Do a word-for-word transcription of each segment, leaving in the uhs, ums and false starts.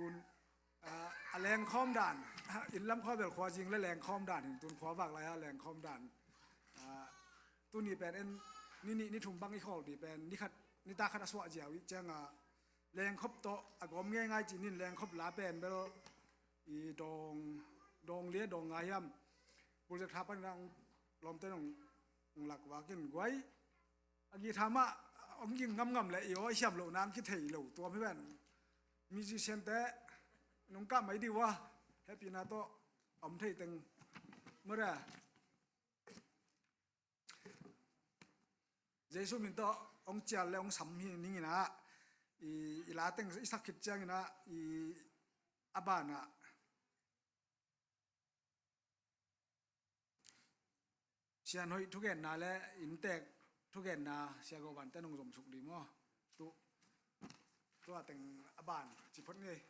Tun, ah, a lengkhawm dan, inn lam khua bel khuazing le lengkhawm dan hi, tun khuavak lai-a lengkhawm dan. Ah, tuni pen en, ni nih ni thum bang i khawl dih pen ni khat, nitak khat a suah ziau i ciangah lengkhop tawh a gawm ngeingai ci-in lengkhop la pen bel i dawng, dawng li a dawng nga hiam, project tha panin ah lawmte in hong, hong lak vak in guai. A guitar mah hong ging ngamngam leh i aw i siam loh nang kithei lo tuam hi ven. Musician te nong kah mai dih uh a, hehpihna tawh a om thei teng. Mara Jesu min tawh hong cial le hong sam hi ning in ah, i, i la teng i sak khit ciangin ah, i, a banah Sian Hoih thugenna le inntek thugenna Sia Go Van te nong zomsuk dih maw? Tu, tua teng a ban ci phot ngei.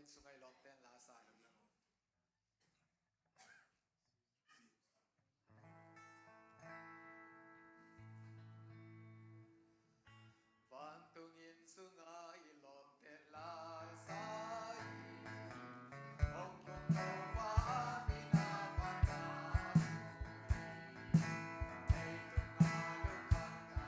sungah i lawmten la sa hi lo. Vantung inn sungah i lawmten la sa hi. Hong tung Topa a min a phat na hi. Leitung a lungkhamna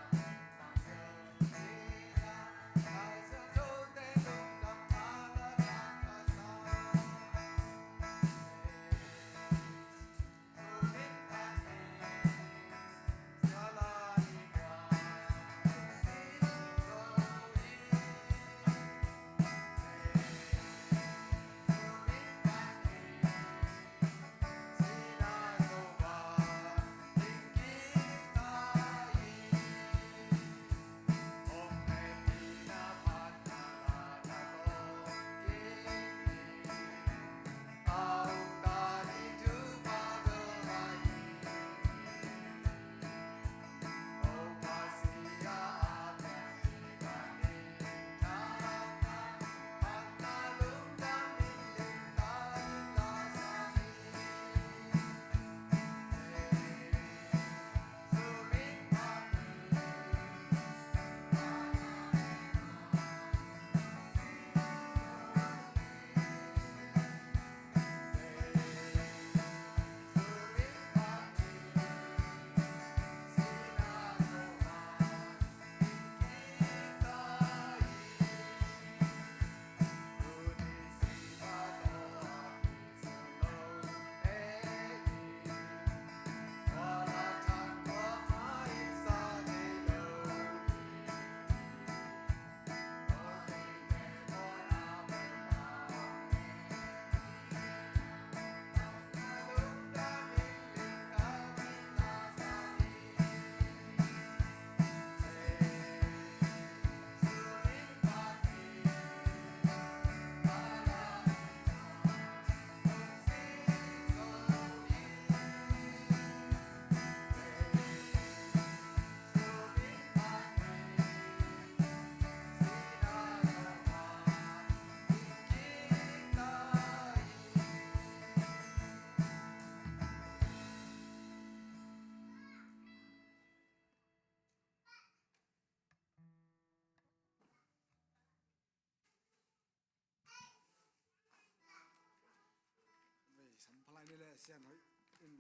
Vei samphalai ni le sianhoih in,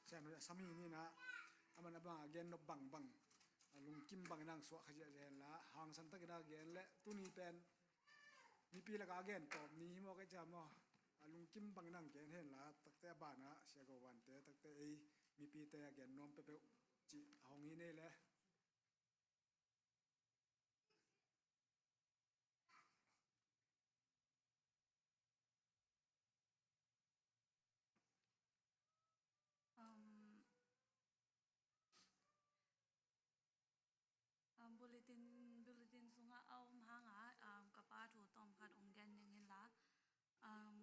sianhoih a sami ni na, a man a bang a gen nop bangbang, a lungkim bang nang suah kha ziahziah hen la, hangsan takin a gen le tuni pen mipi laka a gen tawp ni hi maw, kei cia maw, a lungkim bang nang gen hen la, takte a banah sia go vante, takte ei mipite a gen nuam peuhpeuh cih a hong hi nei le. Um, um, bulletin, bulletin sungah a om hangah, um, ka pa thu tawm khat hong gen ning in la. Um,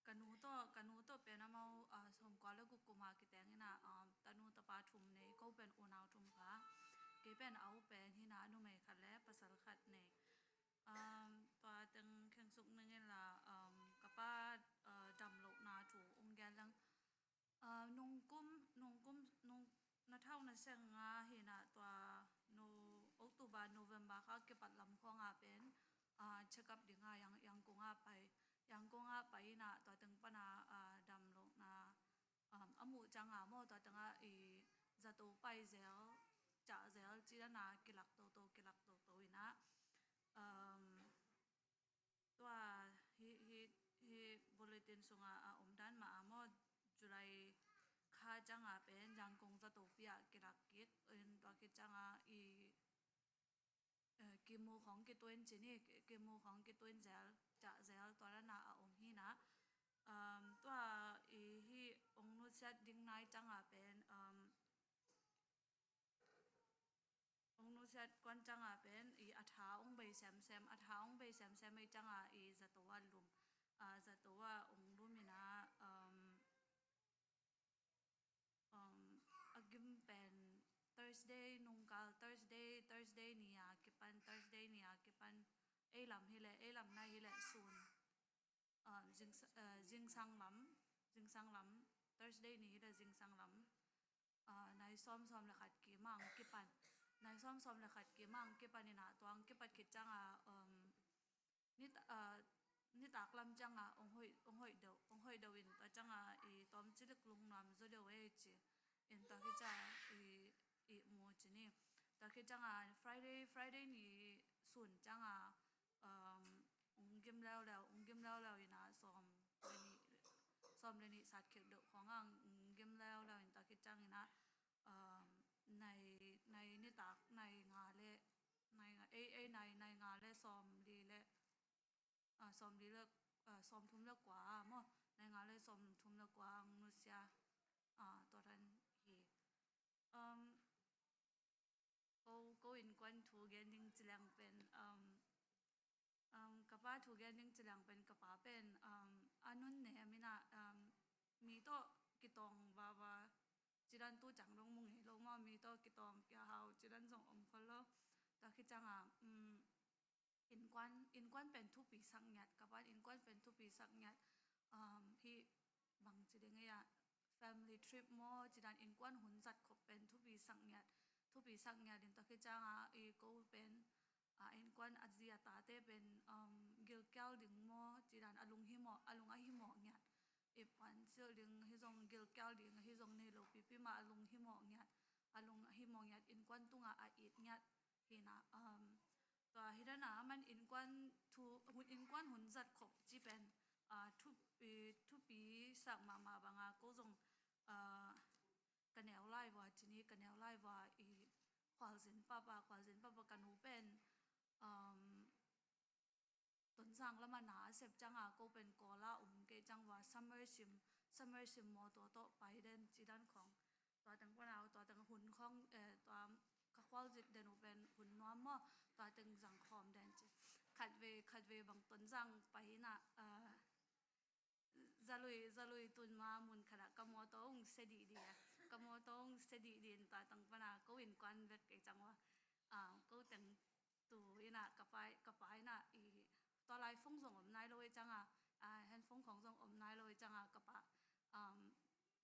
ka nu tawh, ka nu tawh pen amau, ah, sawmkua le guk kuma kiteng ina, um, tanu tapa thum nei, ko pen unau thum pha. Kei pen a u pen hina, numei khat le pasal khat nei. Um, tua teng khensuk ning in la, um, ka pa, uh, damlohna thu hong gen leng. Ah, nungkum, nungkum, nung, na thau na seng nga hina tua no, October, November kha kipat lam khawngah pen, ah, check up dinga Yang, Yangkungah pai, Yangkungah pai ina tua teng pana, ah, damlohna, um, a muh cianga maw tua tengah i zato pai zel, cah zel, cidana kilak toto, kilak toto ina, um, tua hi, hi, hi bulletin sungah a omdan mah a maw, July kha ciangah pen Yangkung zatopi ah kilak kik in tua khit ciangah i, eh, kimu khong kituin cini, kimu khong kituin zel, cah zel tua dana a om hina. Um, tua i hi ong nusiat ding nai ciangah pen, um, Ong nusiat kuan ciangah pen i a tha ong bei semsem, a tha ong bei semsem ei ciangah i zato ah lum, ah, zato ah ong lum ina, um, um, a gim pen Thursday nungkal, Thursday, Thursday ni a kipan, Thursday ni a kipan, ei lam hileh, ei lam nai hileh sun. um, zing, uh, zingsang lam, zingsang lam, Thursday ni hi le zingsang lam, uh, nai sawm sawm le khat kim ang kipan, nai sawm sawm le khat kim ang kipan ina, tua ang kipat khit cianga, um, nit, uh, nitak lam cianga ong hoih, ong hoih deuh, ong hoih deuh in, tua cianga i tawm cilik lungnuam zaw deuh e ci in, tua khit cianga i, i mu ci ni. Tua khit cianga Friday, Friday ni sun cianga, um, ong gim leuleu, ong gim leuleu ina, sawm le nih, sawm le nih sat khit deuh khawng ang ong gim leuleu in, tua khit ciang ina, um, nai, nai nitak, nai nga le, nai nga, ei, ei nai, nai nga le sawm li le, ah, sawm li le, ah, sawm thum le kua maw, nai nga le sawm thum le kua ang nusia, ah, tua dan hi. Um, ko, ko innkuan thu gen ding ci leng pen, um, um, ka pa thu gen ding ci leng pen, ka pa pen, um, a nun nem ina, um, mi tawh kitawng vava, ci dan tu ciang dong mu ngei lo maw, mi tawh kitawng kia hau, ci dan zong om khol lo. Tua khit cianga, um, innkuan, innkuan pen thupi sak ngiat, ka pa in innkuan pen thupi sak ngiat, um, hi bang ci ding ei a, family trip maw, ci dan innkuan hun zat khop pen thupi sak ngiat, thupi sak ngiat in, tua khit cianga i ko pen, a, innkuan a zi a tate pen, um, gilkial ding maw, ci dan a lung himawh, a lung a himawh ngiat. I puan silh ding hi zong, gilkial ding hi zong nei lo pipi mah a lung himawh ngiat, a lung himawh ngiat, innkuan tunga a it ngiat hi ina, um, tua hi dan a, aman innkuan thu, hun, innkuan hun zat khop ci pen, ah, thu, i, thupi sak mahmah banga ko zong, ah, ka neu lai vua ci ni, ka neu lai vua i khualzin papa, khualzin papa ka nu pen, um, Tonzang lama na a sep cianga ko pen Kawla om kei ciang vua summer sim, summer sim mawtaw tawh pai den ci dan khawng. Tua teng pana, tua teng hun khawng, eh, tua ka khualzin den uh pen hun nuam maw, tua teng zang khawm den ci. Khatvei, khatvei bang Tonzang pai ina, ah, Zalui, Zalui tun ma mun khat ah ka mawtaw ong se dihdih a, ka mawtaw ong se dihdih in, tua teng pana ko innkuan bek kei ciang ua, ah, ko teng tu ina ka pai, ka pai ina i, tua lai phone zong om nai lo ei cianga, ah, handphone khawng zong om nai lo ei cianga ka pa, um,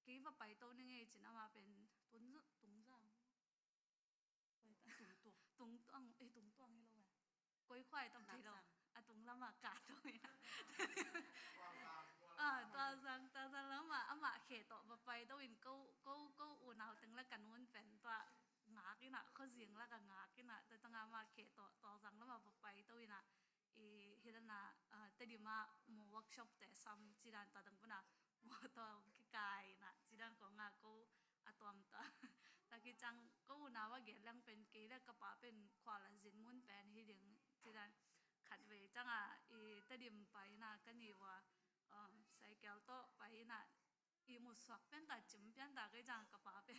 kei va paito ning ei cin, amah pen Tun, Tungzang. Tungtuang. Tungtuang, eh, Tungtuang hi lo eh. Koi khuai tam thei lo. Nakzang. A tung lama ka to ina. Ah, Tuazang, Tuazang lama, amah khe tawh va paito in ko, ko, ko unau teng la ka nun pen tua ngak ina, khuazing la ka ngak ina, tua tanga amah khe tawh, Tuazang lama va paito ina. I hi dan a, ah, Tedim ah mu workshop te sam ci dan, tua teng pana mawtaw kikai ina ci dan khawng a ko a tuam ta. Tua khit ciang ko unau a gen leng pen kei le ka pa pen khual a zin mun pen hi ding ci dan, khatvei cianga i Tedim pai ina ka nih ua, um, cycle tawh pai ina i musuak pian ta, cim pian ta kei ciang ka pa pen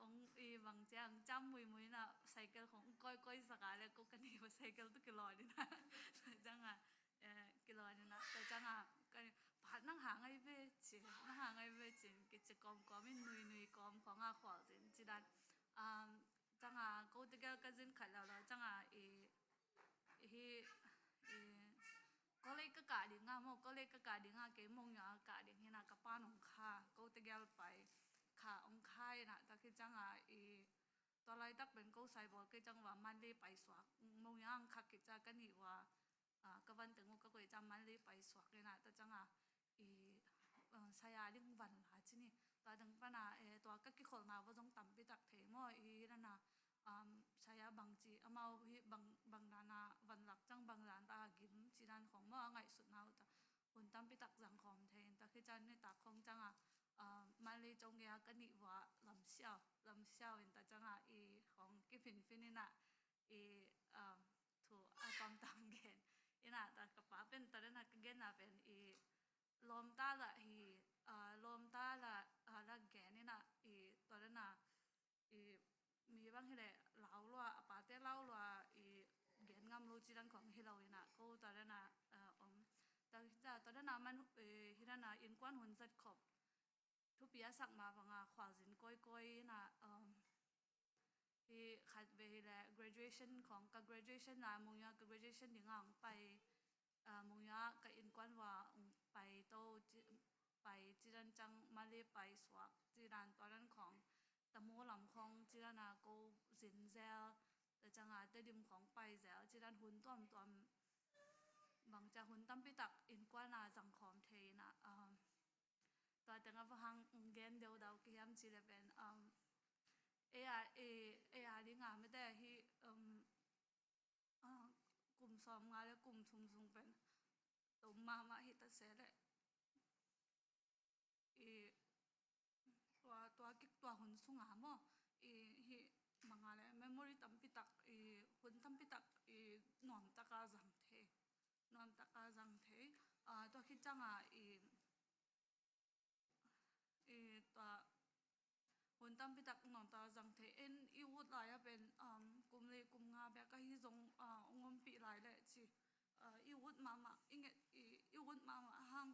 ong i bang ciang cam muimui ina cycle khawng kawikawi sak a le ko ka nih ua cycle tawh kilawn ina cianga, eh, kilawn ina, tua cianga ka nih, pa nang hang ai ve ci, nang hang ai ve cin, kici kawmkawm in nuinui kawm khawng a khualzin ci dan. Um, cianga ko tegel ka zin khat leuleu cianga i, i hi, i college ka kah ding a maw, college ka kah ding a, kei Monywa ka kah ding hi ina, ka pa nong kha, ko tegel pai kha, ong kha ina, tua khit cianga i, tua laitak pen ko Saibol kei ciang ua Mandalay paisuak, Monywa ang kha khit ciang ka nih ua, ah, ka van teng uh ka koih ciang Mandalay paisuak ina, tua cianga i, ah, saya ding van la ci ni. Tua teng pana, eh, tua ka kikholhna va zong tampi tak thei maw, i hi dan a, um, saya bangci, amau hi bang, bang dan a van lak ciang bang dan ta gim ci dan khawng maw, a ngaihsutna uh ta hun tampi tak zang khawm thei in, tua khit ciang nitak khawng cianga, ah, Mandalay cong gei a ka nih ua Lamsiau, Lamsiau in, tua cianga i khawng kiphinphin ina i, um, thu a tamtam gen ina, tua ka pa pen tua dan a ka genna pen i lawmta la hi, ah, lawmta la, ah, la gen ina i tua dan a i mi bang hi leh lau lua, a pate lau lua i gen ngam lo ci dan khawng hi lo ina, ko tua dan a, ah, om. Tua, tua dan a man, eh, hi dan a innkuan hun zat khop thupi a sak mah banga khualzin kawikawi ina, um, hi khatvei hi leh graduation khawng, ka graduation la Monywa ka graduation ding a ong pai Mungya ka innkuan vua ong pai to, pai cidan ciang Malay pai suak cidan tua dan khawng, Tamo lam khawng cidan a ko zin zel, tua ciang a Tedim khawng pai zel cidan hun tuamtuam, bangcia hun tampi tak innkuan a zang khawm thei ina, tua teng a bang hang gen deuhdau ka hiam cih leh pen, ei a, ei a ding a mete hi, kum sawmnga le kum thum sung pen tom mahmah hi ta se leh, i tua, tua kik tua hun sunga maw, i hi manga le memory tampi tak, i hun tampi tak i nuam taka zang thei, nuam taka zang thei. Tua khit ciang a i tua hun tampi tak nuam taka zang thei. En i ut lai a pen kum li kum nga bek ahi zong ong ompih lai leh ci, i ut mahmah, i nget, i ut mahmah hang,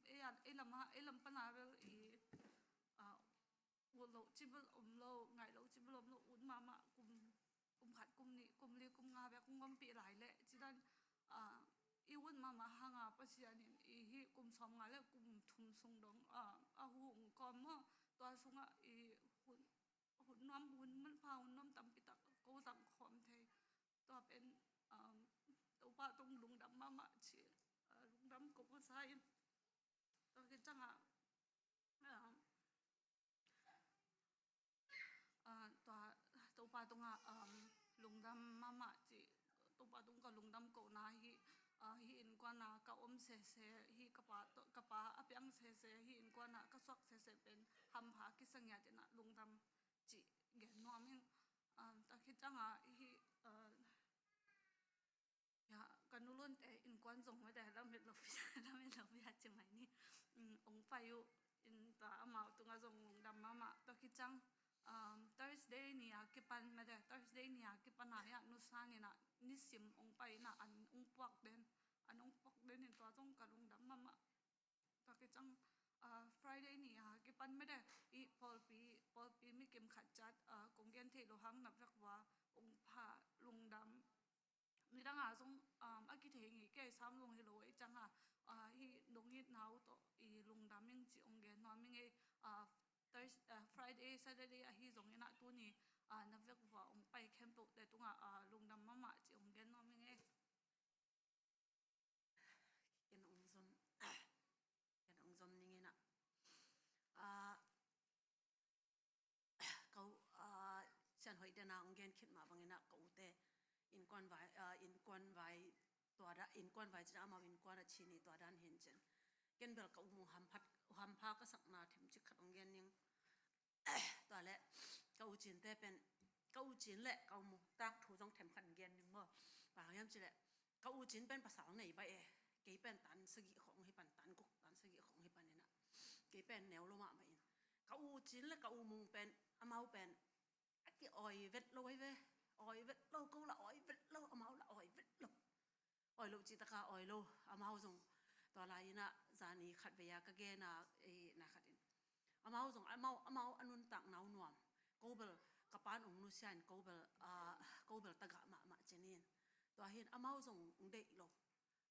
ei lam a, ei lam pan a bel i ut loh ci bel om lo, ngaih loh ci bel om lo, ut mahmah kum, kum khat, kum nih, kum li, kum nga bek ong ompih lai leh cidan i ut mahmah hang a Pasian in i hi kum sawmnga le kum thum sung dong a hu ong kawm maw, tua sungah i hun, hun nuam, hun manpha, hun nuam tampi tak ko zang khawm thei. Tua pen Topa tung lungdam mahmah ci, lungdam ko masa in. Tua khit ciang a tua Topa tungah lungdam mahmah ci, Topa tung ka lungdam kohna hi, hi innkuan a ka om sese, hi ka pa, ka pa a piang sese, hi innkuan a ka suak sese pen hampha kisa ngiat ina lungdam ci gen nuam ing. Tua khit ciang a hi, ya, ka nu Lunte innkuan zong mete lamet lo pia, lamet lo pia ci mai ni. Ong pai uh in tua amau tungah zong lungdam mahmah. Tua khit ciang Thursday ni a kipan mete, Thursday ni a kipan a ya Nu Sang ina nisim ong pai ina an ong puak den, an ong puak den in tua zong ka lungdam mahmah. Tua khit ciang Friday ni a kipan mete i pawlpi, pawlpi mi kim khat ciat kong gen theih loh hang na vek vua ong pha lungdam. Nidang a zong a kithei ngei kei sam zong hi lo ei ciang a hi dong it nau tawh i lungdam ing ci ong gen nuam ing ei. Friday, Saturday ahi zong ina tuni na vek vua ong pai khempeuh te tungah lungdam mahmah ci ong gen nuam ing ei. Ken ong zom, ken ong zom ning ina. Ka u, Sian Hoih te na ong gen khit mah bang ina ka u te innkuan vai, innkuan vai tua dan, innkuan vai ci dan amau innkuan a ci ni tua dan hin cin. Ken bel ka u mung hamphat, hampha ka sakna themcik khat ong gen ning. Tua leh ka u Cin te pen, ka u Cin le ka u Mung tangthu zong themkhat gen ning maw. Bang hiam cih leh ka u Cin pen pasal nei baih e. Kei pen tan sagih khong hi pan, tan guk tan sagih khong hi pan ina. Kei pen neu lo mahmah in. Ka u Cin le ka u Mung pen, amau pen a ki awi vet lo ahi ve. Awi vet lo, ko la awi vet lo, amau la awi vet lo. Awi lo cih taka awi lo, amau zong tua lai ina zani khat vei a ka gen a, na khat in. Amau zong, amau, amau a nuntak nau nuam. Ko bel ka pan ong nusia in ko bel, ko bel tagah mahmah cin in. Tua hin amau zong ong deih lo.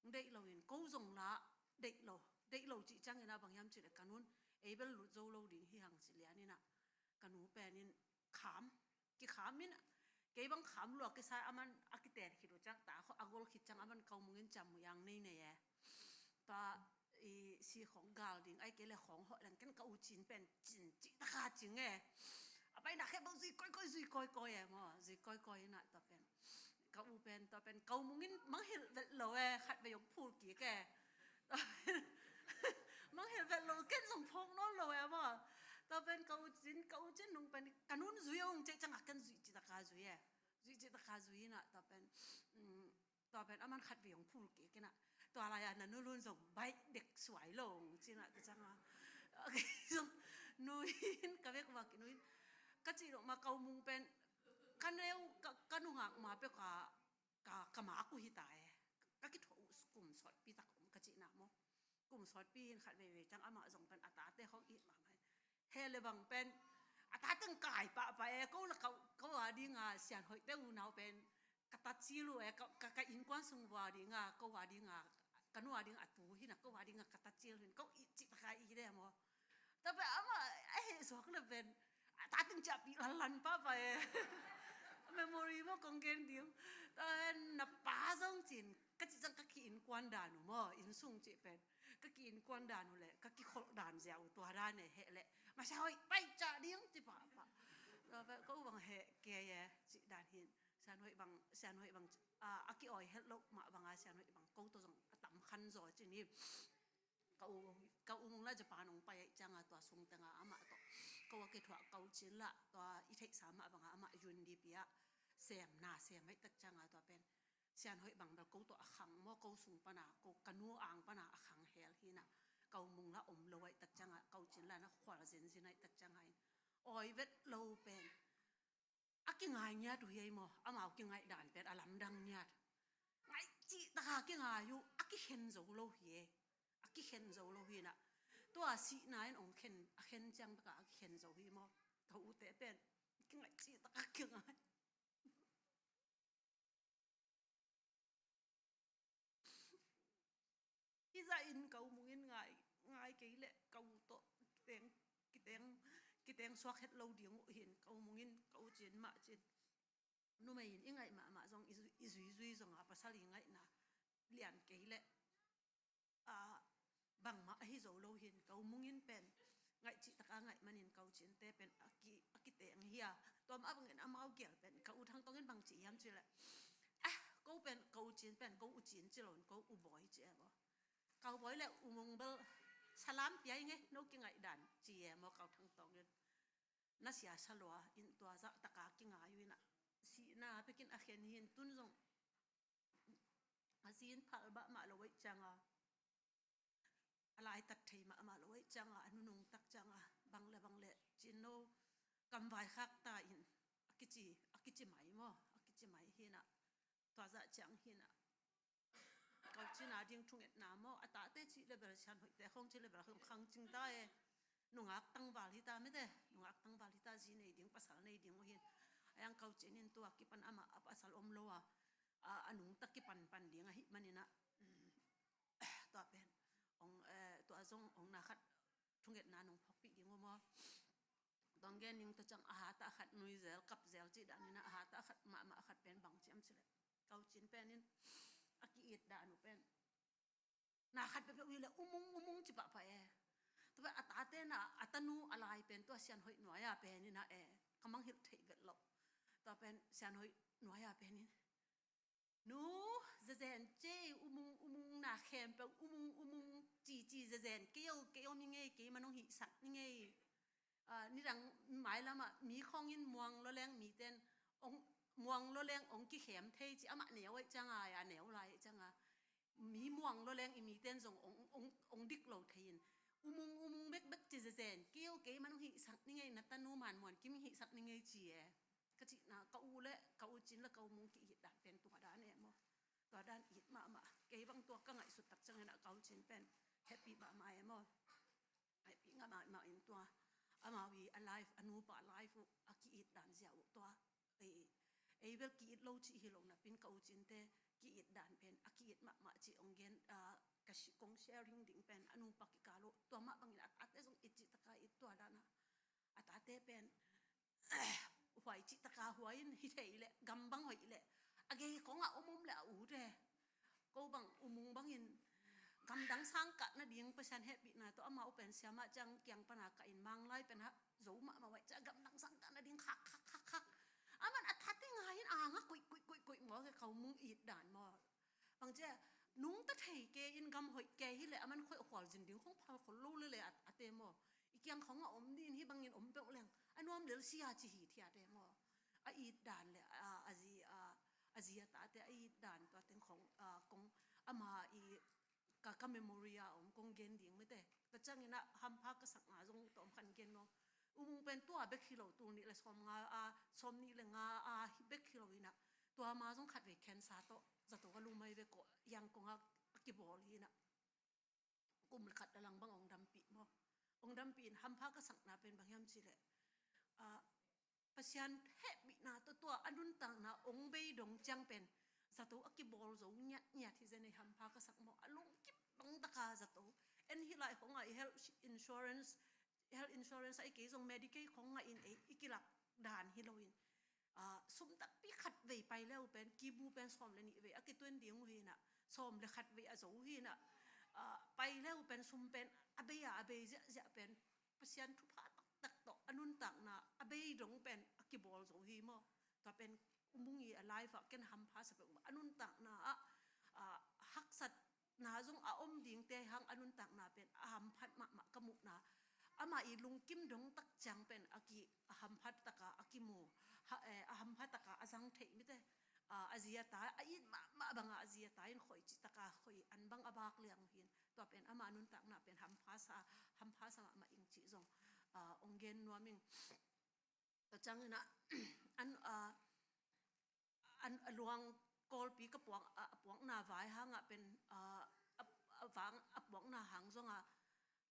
Ong deih lo in ko zong la deih lo. Deih lo cih ciang ina bang hiam cih leh ka nun ei bel lut zo lo ding hi hang ci lian ina. Ka nu pen in kham, kikham in, kei bang kham lua kisai aman a kiten khit uh ciang ta, a gol khit ciang aman ko mung in ciam uh yang nei nei e. Tua i si khong gal ding, ai kei le khong hoh leng ken ka u Cin pen cin cih taka cing e. A paina khempeuh zui koikoi, zui koikoi e maw, zui koikoi ina tua pen. Ka u pen, tua pen, ka u mung in mangngilh vet lo e, khat vei ong phul kik e. Mangngilh vet lo, ken zong phawk nawn lo e maw. Tua pen ka u Cin, ka u Cin nung pen, ka nun zui ong cih ciang a ken zui cih taka zui e. Zui cih taka zui ina, tua pen, tua pen, aman khat vei ong phul kik ina. Tua lai a na nu Lun zong baih dek suai lo ong ci ina, tua ciang a. Zong nu in, ka vek vak nu in. Ka cih lo mah ka u mung pen, ka neu, ka, ka nungak ma peuh ka, ka, ka mak uh hi ta e. Ka kithuah uh kum sawtpi tak om ka cihna maw. Kum sawtpi hin khat veivei ciang amah zong pen a tate hong it mahmah. He le bang pen a tate hong kai pahpah e, ko la ka, ko a dinga Sian Hoih te unau pen ka ta cil uh e, ka, ka, ka innkuan sung vua dinga, ko a dinga ka nu a ding a tu hi na, ko a ding a ka ta cil hi na, ko it cih taka it e maw. Tua pen amah a heh suak le pen a ta teng ciahpih lanlan pahpah e. Memory maw kong gen ding. Tua pen na pa zong cin ka cih ciang ka ki-innkuan dan uh maw, inn sung cih pen ka ki-innkuan dan uh le ka kikholh dan zia uh tua dan e heh le masa hoih pai ciah ding ci pahpah. Tua pen ko bang heh kei e cih dan hin. Sianhoih bang, sianhoih bang a, a ki-awi het loh mah banga sianhoih bang ko tawh zong a tam khan zaw cin hi. Ka u, ka u Mung la Japan hong pai ahih cianga tua sung tenga amah tawh ko a kithuah, ka u Cin la tua i theihsa mah banga amah U N D P ah sem, na sem ahih tak cianga tua pen sianhoih bang bel ko tawh a khang maw, ko sung pana, ko ka nu ang pana a khang hel hi na. Ka u Mung la om lo ahih tak cianga ka u Cin la na khual zenzen ahih tak cianga in awi vet lo pen a kingai ngiat uh hi ei maw, amau kingaih dan pen a lamdang ngiat. Ngaih cih taka kingai uh, a kikhen zo lo hi ei. A kikhen zo lo hi na. Tua sihna in ong khen, a khen ciang beka a kikhen zo hi maw. Ka ute pen kingaih cih taka kingai. Hizah in ka u Mung in ngai, ngai kei leh ka u tawh kiteng, kiteng, kiteng suak het lo ding uh hin, ka u Mung in ka u Cin mah cin. Numei in i ngaih mahmah zong i zui, i zuizui zonga pasal i ngaihna lian kei leh a, bangmah ahi zo lo hin, ka u Mung in pen ngaih cih taka ngaih manin ka u Cinte pen a ki, a kiteng hi a. Tua mah bangin amau gel pen ka u Thang Tong in bang ci hiam cih leh, ah, ko pen ka u Cin pen ko u Cin ci lo in ko u Bawi ci e maw. Ka u Bawi le u Mung bel salam pia i nge, no kingaih dan ci e maw ka u Thang Tong in. Na sia sa lua in tua zah taka kingai uh in a, sihna pekin a khen hin tun zong a zin phal mahmah lo ahih cianga, a laitat thei mahmah lo ahih cianga, a nunung tak cianga bang le bang le cin no kam vaikhak ta in a kici, a kici mai maw, a kici mai hi na. Tua zah ciang hi na. Ka u Cin a ding thungetna maw, a tate cih le bel sianhoihte khong cih le bel khong khang cing ta e. Nungak tangval hi ta mete, nungak tangval hi ta, zi nei ding pasal nei ding uh hin. A yang ka u Cin in tua kipan amah a pasal om lo a, a, a nungta kipanpan ding ahih manin a, um, tua pen ong, eh, tua zong ong na khat thungetna nong phawkpih ding uh maw. Tong gen ning ta ciang a hatah khat nui zel, kap zel cih dan in a, a hatah khat mahmah khat pen bang ciam cih leh ka u Cin pen in a ki-it dan uh pen na khat peuhpeuh hi leh u Mung, u Mung ci pahpah e. Tua pen a tate na a tanu a lai pen tua sianhoih nuai a pen in a e, ka mangngilh theih vet loh. Tua pen sianhoih nuai a pen in nu, zezen cei, u Mung, u Mung na khempeuh u Mung, u Mung cici zezen, kei o, kei om i ngei, kei man hong hihsak i ngei. Ah, nidang mailamah mi khawngin muang lawleng miten ong, muang lawleng ong kikhem thei ci, amah neu ahih cianga, a neu lai ahih cianga mi muang lawleng i miten zong ong, ong, ong dik lo thei in. U Mung, u Mung bekbek ci zezen, kei o, kei man hong hihsak i ngei, na tanu Man Muan Kim hihsak i ngei ci e. Ka cihna, ka u le, ka u Cin le ka u Mung ki-it dan pen tua dan e maw. Tua dan it mahmah. Kei bang tua ka ngaihsut tak ciangin a ka u Cin pen happy mahmah e maw. Happy ngah mahmah in tua. Amau i a life, a nupa life uh, a ki-it dan zia uh tua. Ei, ei bel ki-it lo cih hi lo napin ka u Cinte ki-it dan pen, a ki-it mahmah cih ong gen, ah, ka si, kong sharing ding pen, a nupa kikal uh. Tua mah bangin a tate zong it cih taka it tua dan a. A tate pen, huai cih taka huai in hi thei leh, gam bang hoih leh, a gei khong a om om leh a ut e. Ko bang u Mung bangin, gamdang sang kah nading Pasian hehpihna tawh amau pen siamah ciang kiang pana kah in Manglai pen hah zo mahmah huai ciah gamdang sang kah nading khak, khak, khak, khak. Aman a tate ngai in a nga kuih, kuih, kuih, kuih maw, ka u Mung it dan maw. Bang cia, nungta thei kei in gam hoih kei hi leh, aman khoih khual zin ding khong phal khol lo leh leh a, a te maw. I kiang khong a om ding hi bangin om peuh leng. A nuam lel sia ci hi thia te maw. A it dan le, a, a zi, a, a zi a tate a it dan tua teng khong, a, kong ama i ka, ka memory a om kong gen ding mite. Ka ciangin a hampha ka sakna zong tawm khan gen maw. U Mung pen tua bek hi lo, tul nih le sawm nga a, sawm nih le nga a hi bek hi lo in a. Tua ma zong khat vei cancer tawh, zato ka lumai ve ko, Yangon a kibawl hi na. Kum le khat a lang bang ong dampih maw. Ong dampih in hampha ka sakna pen bang hiam cih leh, ah, Pasian hehpihna tawh tua a nuntakna ong bei dong ciang pen, zato a kibawl zo ngiatngiat hi zen ei, hampha ka sak maw, a lungkim dong taka zato. En hih lai khawngah i health insurance, health insurance a i kei zong Medicaid khawng ngah in ei, i kilak dan hi loin, ah, sum takpi khat vei pai leu pen kibu pen sawm le nih vei a kituan ding uh hinah, sawm le khat vei a zo uh hinah, ah, pai leu pen sum pen a bei a, a bei ziahziah pen Pasian thupha taktak tawh a nuntakna a bei dong pen a kibawl zo hi maw? Tua pen umung i a life ah ken hampha sa peuh, a nuntakna ah, ah, haksatna zong a om dingte hang a nuntakna pen a hamphat mahmah ka muhna. Amah i lungkim dong tak ciang pen a ki, a hamphat taka a kimu, ha, eh, a hamphat taka a zang theih mite. Ah, a zi a ta, a it mahmah banga a zi a ta in khoi cih taka khoi an bang a bak liang uh hin. Tua pen ama nuntakna pen hampha sa, hampha sa mahmah ing cih zong, ah, ong gen nuam ing. Tua ciangin ah, an, ah, an, a luang kawlpi ka puak, a, a puakna vai hangah pen, ah, a, a vang, a puakna hang zongah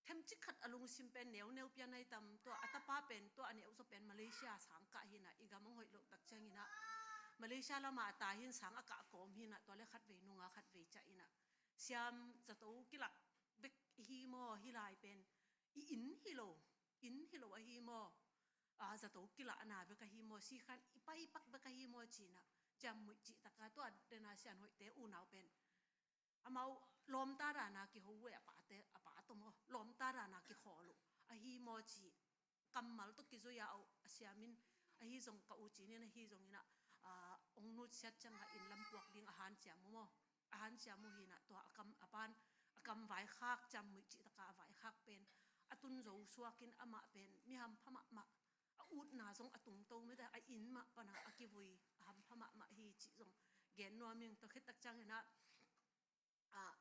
themcik khat a lungsim pen neuneu pian ai tam, tua a tapa pen, tua a neu zaw pen Malaysia sang kah hinah, i gam ong hoih loh tak cianginah Malaysia lamah a ta hin sang a kah kawm hinah, tua le khat vei nunga khat vei ciah inah, siam, zato kilak bek hi maw, hih lai pen i inn hi lo, inn hi lo ahi maw? Ah, zato kilahna bek ahi maw, sikhan i paipak bek ahi maw cinah, ciammuih cih taka tua dena Sian Hoihte unau pen amau lawmta dana kiho uh e, a pate, a pa tawh maw, lawmta dana kikhawl uh ahi maw ci. Kammal tawh kizui a auh a siamin ahi zong, ka u cinin ahi zonginah, ah, ong nutsiat ciangah inn lam puak ding a hanciam uh maw, a hanciam uh hinah, tua a kam, a pan a kam vaikhak, ciammuih cih taka a vaikhak pen a tun zo suakin amah pen mi hampha mahmah, a utna zong a tungto mite, a inn mah pana a kivui, a hampha mahmah hi cih zong gen nuam ing. Tua khit tak cianginah, ah,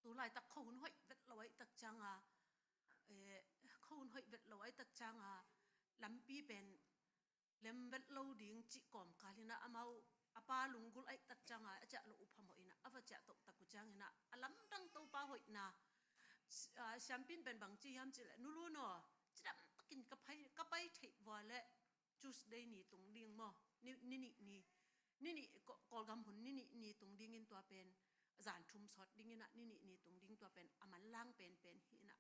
tu laitak khuahun hoih vet lo aih tak cianga, eh, khuahun hoih vet lo aih tak cianga lampi pen lem vet lo ding cih kawmkal inah amau a pa lunggulh aih tak cianga a ciah loh uh phamawh inah a va ciah toh tak uh cianginah a lamdang Topa hoihna, si-, ah, siampin pen bangci hiam cihleh, nulu naw, cidam takin ka pai, ka pai theih vua leh Tuesday ni tung ding maw, ni, ni nih ni, ni nih, Kaw-, Kawlgam hun ni nih ni tung dingin tua pen zan thum sawt dinginah ni nih ni tung ding, tua pen a manlang penpen hinah,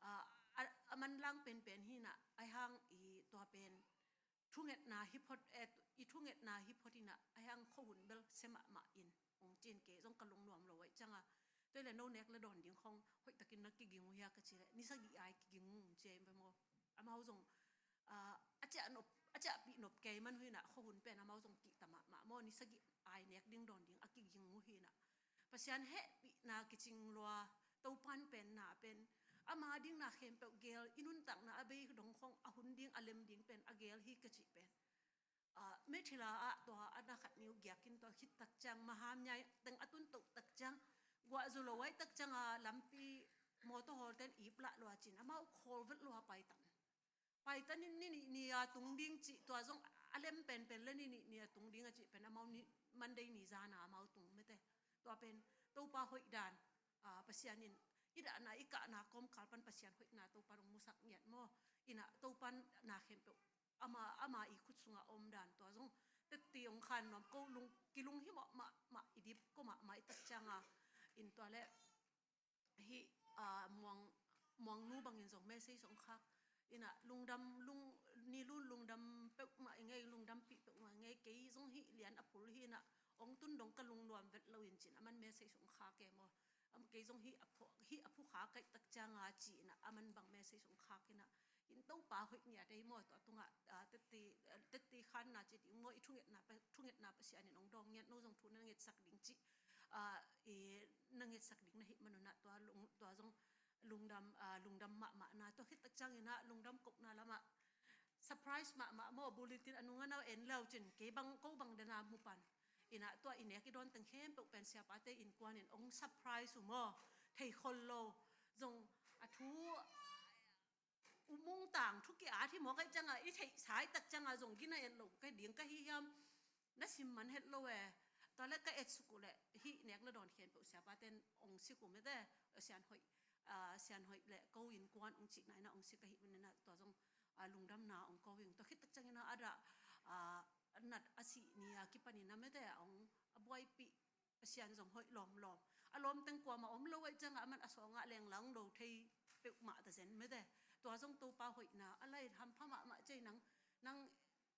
ah, a, a manlang penpen hinah, aihang i tua pen thungetna hi phot, eh, i thungetna hi phot inah, aihang khuahun bel sia mahmah in ong cin, kei zong ka lungnuam lo aih cianga, tua le no nek le dawn ding khong hoihtakin na kiging uh hia ka cihleh, ni sagih ai kiging uh cia in pe maw. Amau zong, ah, a ciah nop, a ciahpih nop kei man uh hinah khuahun pen amau zong kihta mahmah maw, ni sagih ai nek ding dawn ding a kiging uh hinah. Pasian hehpihna kicing lua, Topan pen na pen ama ding na khempeuh gel, i nuntakna a bei dong khong a hun ding a lem ding pen a gel hi ka cih pen. Ah, Methila ah tua a na khat niu giakin tua khit tak ciang, Maham nyai teng a tun toh tak ciang, guah zu lo aih tak cianga lampi mawtaw hawlten ip lah lua cin amau khawl vet lua paitan. Paitan in ni nih ni a tung ding cih, tua zong a lem penpen le ni nih ni a tung ding a cih pen amau ni, Monday ni zana amau tung mete. Tua pen Topa hoih dan, ah, Pasian in i dahna i kahna kawmkal pan Pasian hoihna Topa dong musak ngiat maw. Inah Topan na khempeuh ama, ama i khut sunga om dan tua zong teti ong khan nuam ko, lung, kilung hi mawh mahmah, i dip ko mahmah i tak cianga in tua le hih, ah, muang, muangnu bangin zong message ong khak inah, lungdam, lung, ni lun lungdam peuhmah i ngei, lungdampih peuhmah i ngei, kei zong hih lian a phul hinah ong tun dong ka lungnuam vet lo in cin aman message ong khak e maw. Am, kei zong hih a phu, hih a phu kha kaih tak cianga ci inah aman bang message ong khak inah, in Topa hoih ngiat ei maw, tua tungah, ah, teti, ah, teti khanna ci ding maw, i thungetna pa, thungetna Pasian in ong dawng ngiat, no zong thu na ngetsak ding cih, ah, i na ngetsak ding na hih manunah tua lung, tua zong lungdam, ah, lungdam mahmahna. Tua khit tak cianginah lungdam kohna lamah surprise mahmah maw, bulletin a nunga na en leu cin kei bang, ko bang dena mu pan. Inah tua i nek i dawn teng khempeuh pen siapate innkuan in ong surprise uh maw, thei khol lo. Zong a thu, u mungtang thu ki-at hi mawk aih cianga i theih sai tak cianga zong gina et lo ka ding ka hi hiam, na sim man het lo e. Tua le ka et suk uh leh hih nek le dawn khempeuh siapaten ong sik uh mete, Sian Hoih, ah, Sian Hoih le ko innkuan ong cihna inah ong sik ahih maninah tua zong, ah, lungdamna ong ko ing. Tua khit tak ciangin a dah, ah, a nat a sih ni a kipanin a mete ong a buaipih Pasian zong hoih lawmlawm. A lawm teng kuamah om lo ahih ciangah aman a sawngah lenglang lo thei peuhmah ta zen mete. Tua zong Topa hoihna a lai hampha mahmah cei nang, nang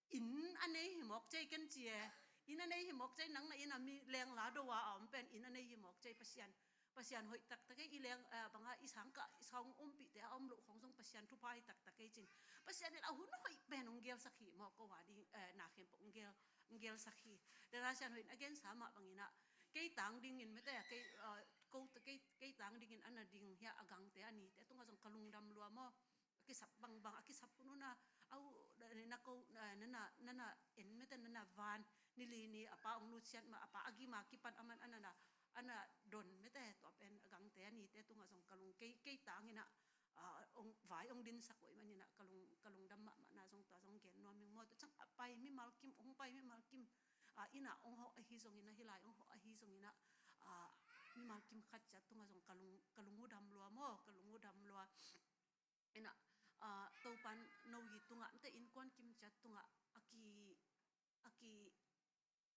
inn a nei hi mawk cei ken ci e. Inn a nei hi mawk cei nang na inn a mi lengla do a a om pen inn a nei hi mawk cei Pasian. Pasian hoih taktak e i leng, eh, banga i sangkah i sang umpihte a om loh khong zong Pasian thupha hi taktak e cin. Pasian in a hun hoih pen hong gelsak hi mawk ko a ding, eh, na khempeuh hong gel, hong gelsak hi. Dena Sian hoih in a gensa mah banginah kei tang dingin mete, kei, eh, ko, kei, kei tang dingin a na ding hia a gangte a nite tungah zong ka lungdam lua maw. A kisap bangbang, a kisap hun una, au, na ko, na, na, na, na en mete, na, na van, ni li ni, a pa ong nutsiat ma, a pa a gima kipan aman, a na, na, a na don mete, tua pen a gangte a nite tungah zong ka lung kei, kei tangin ah, ah, ong, vai ong dinsak uh ih manin ah, ka lung, ka lungdam mahmah na zong tua zong gen nuam ing maw, tua ciang a pai mimal kim, ong pai mimal kim, ah, inn ah ong hawh ahi zongin ah, hih lai ong hawh ahi zongin ah, ah, mimal kim khat ciat tungah zong ka lung, ka lung uh dam lua maw, ka lung uh dam lua. Ina, ah, Topan no hi tungah, mete innkuan kim ciat tungah, a ki, a ki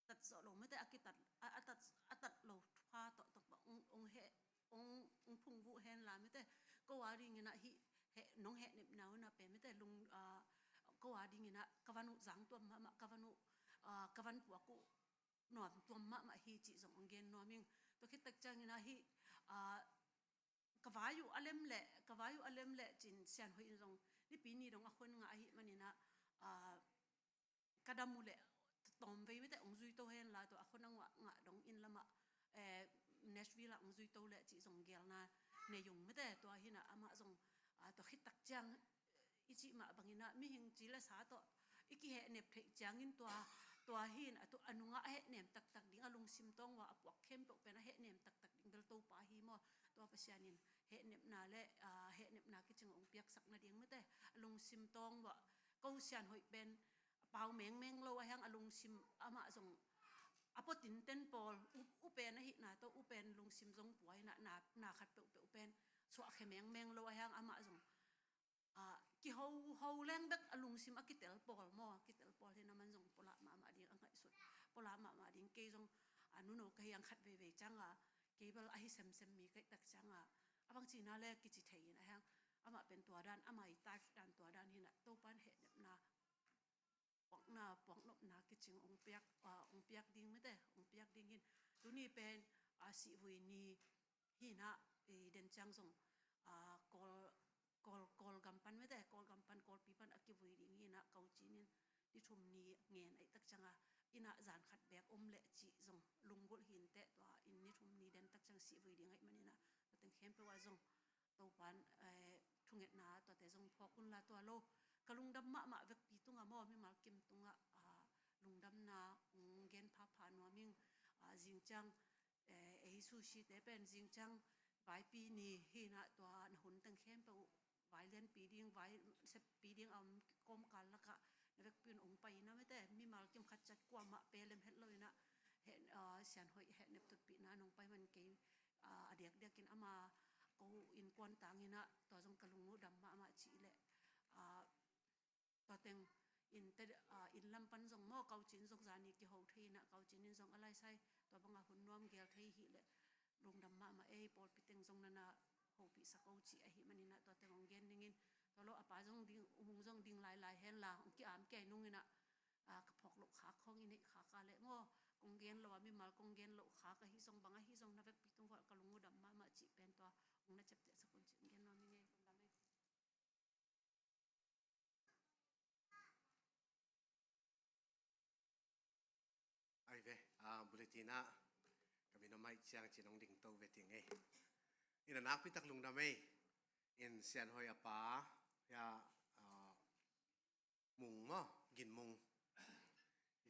tat zawh lo, mete a kitat, a, a tat, a tat lo pha tawh tawh pa, ong, ong he, ong, ong phungvuh hen la, mete ko a dingin ah hih, he, nong hehnepna uh na pe, mete lung, ah, ko a dingin ah ka van uh zang tuam mahmah, ka van uh, ah, ka van puak uh nuam tuam mahmah hi cih zong ong gen nuam ing. Tua khit tak ciangin ah hih, ah, ka vai uh a lem leh, ka vai uh a lem leh cin Sian hoih in zong nipi ni dong a khon ngah ahih manin ah, ah, ka dam uh leh tawm vei mete ong zui to hen la, tua a khon a ngah, ngah dong inn lamah, eh, Nashville ah ong zui to leh cih zong gelna nei ung mete, tua hi in ah amah zong, ah, tua khit tak ciang i cih mah bangin ah mihing ci le sa tawh i kihehnep theih ciangin tua, tua hi in a tu, a nungah a hehnem taktak ding, a lungsim tawng uah a puak khempeuh pen a hehnem taktak ding bel Topa hi maw. Tua Pasian in hehnepna le, ah, hehnepna kicing ong piaksak nading mete, a lungsim tawng uah ko Sian hoih pen a pau mengmeng lo a hiang, a lungsim amah zong a pua tinten pawl, u, u pen ahihna tawh u pen lungsim zong pua in ah na, na khat peuhpeuh pen suahkhia mengmeng lo a hiang, amah zong, ah, kiho, ho leng bek a lungsim a kitel pawl maw, a kitel pawl hi in aman zong pua lah mahmah ding a ngaihsut, pua lah mahmah ding. Kei zong, ah, nuno ka hi ang khat veivei ciang a, kei bel ahi semsem mi ka hih tak ciang a, a bang cina le kici thei in a hiang, amah pen tua dan, amah i type dan tua dan hi in ah, Topan hehnepna puakna, puaknopna kicing ong piak, ah, ong piak ding mete, ong piak ding hi in. Tuni pen, ah, sihvui ni hi in ah, i den ciang zong, ah, Kawl, Kawl, Kawlgam pan mete, Kawlgam pan, Kawlpi pan a kivui ding hi in ah, Kawlcin in ni thum ni ngen ahih tak ciang a, inn ah zan khat beek om leh cih zong lunggulh hi in teh, tua in ni thum ni den tak ciang sihvui ding ahih manin ah, tua teng khempeuh ah zong Topan, eh, thungetna tuate zong phawk un la, tua lo ka lungdam mahmah vekpi tungah maw, mimal kim tungah, ah, lungdamna ong gen phapha nuam ing. Ah, zing ciang, eh, ei sushi te pen zing ciang vaipi ni hi in ah, tua na hun teng khempeuh vai lianpi ding, vai seppi ding a om kawmkal lakah na vekpi un ong pai in ah mete, mimal kim khat ciat kuamah pe lem het lo in ah, he, ah, Sian hoih hehnep tutpihna nong pai man kei, ah, a diakdiakin ama ko innkuan tangin ah, tua zong ka lung uh dam mahmah cih leh, ah, tua teng in te, ah, inn lam pan zong maw, Kawlcin zong zani kiho thei in ah, Kawlcin in zong a laisai tua banga hun nuam gel thei hi leh lungdam mahmah ei, pawlpi teng zong nana hopihsak o cih ahih manin ah, tua teng ong gen ning in, tua lo a pa zong ding, umung zong ding lailai hen la, ong ki-am kei nung in ah, ah, ka phawk loh khak khong i neih khak a leh maw, kong gen lo a, mimal kong gen loh khak ahi zong, bang ahi zong na vekpi tung uah ka lung uh dam mahmah cih pen tua ong na ciaptehsak un cih ong gen nuam ing ei, lungdam ei. Ai ve, ah, bulletin ah ka min om ahih ciang cin ong dingto ve ting ei. In a nakpi tak lungdam ei. In Sian hoih a pa, ya, ah, Mung maw, Gin Mung.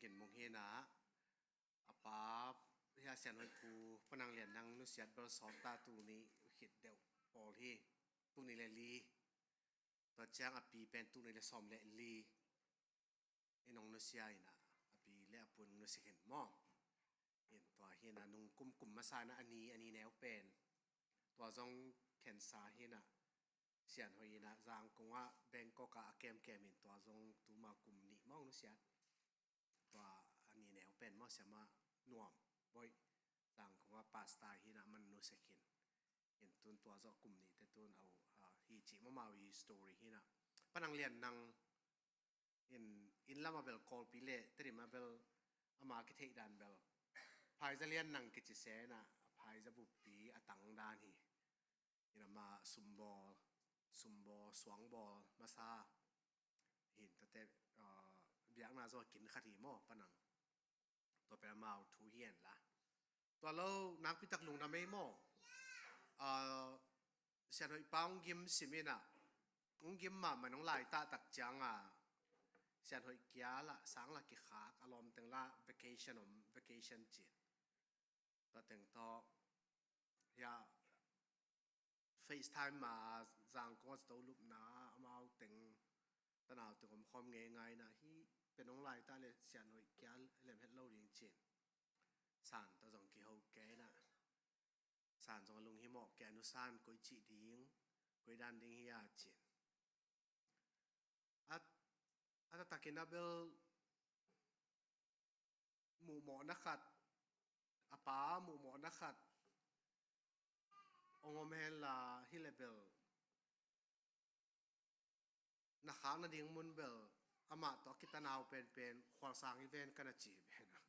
Gin Mung hi in ah, a pa, hia Sian hoih pu, Pa Nang Lian Nang nusiat bel sawt ta, tul nih khit deuh pawl hi, tul nih le li. Tua ciang a pi pen tul nih le sawm le li. In ong nusia in ah, a pi le a pu in ong nusia khin maw. In tua hi in ah nung kum, kum masa in ah a ni, a ni neu pen. Tua zong cancer hi in ah, Sian hoih in ah Zangkong ah Bangkok ah a kemkem in tua zong tuma kum nih mawng nusiat. Tua a ni neu pen maw, siama Nuam Boih, Zang, pastor hi na, man nu sek hin. In tun tua zawh kum nih te tun au, ah, hi ci mamaw hi story hi na. Panang Lian Nang in, inn lama bel Kawlpi le Tedim a bel ama kitheih dan bel Phaiza Lian Nang kici se na, Phaiza buppi a tang dan hi. In ama sumbawl, sumbawl, suangbawl masa hin tate, ah, biakna zaw kin khat hi maw Panang. Tua pen amau thu hi en la. Tua lo nakpitak lungdam ei maw. Ah, Sian Hoih pa hong gim sim in a, hong gim mahmah hong laitah tak ciang a, Sian Hoih kial ah sang la kikhak, a lawm teng la vacation om, vacation cin. Tua teng tawh hia FaceTime ma Zangkong a zato lupna amau teng tanau teng om khawm ngei ngai na hi. Pen hong laitah le Sian Hoih kial lem het lo ding cin. San tawh zong kiho kei na. San zong a lunghimawh kei, a nu San koi cih ding, koi dan ding hi a cin. A, a taktakin a bel muhmawhna khat, a pa muhmawhna khat hong om hen la hi le bel na khak nading mun bel amah tawh a kitanau penpen Khualsang hi ven ka na ci hi ven a.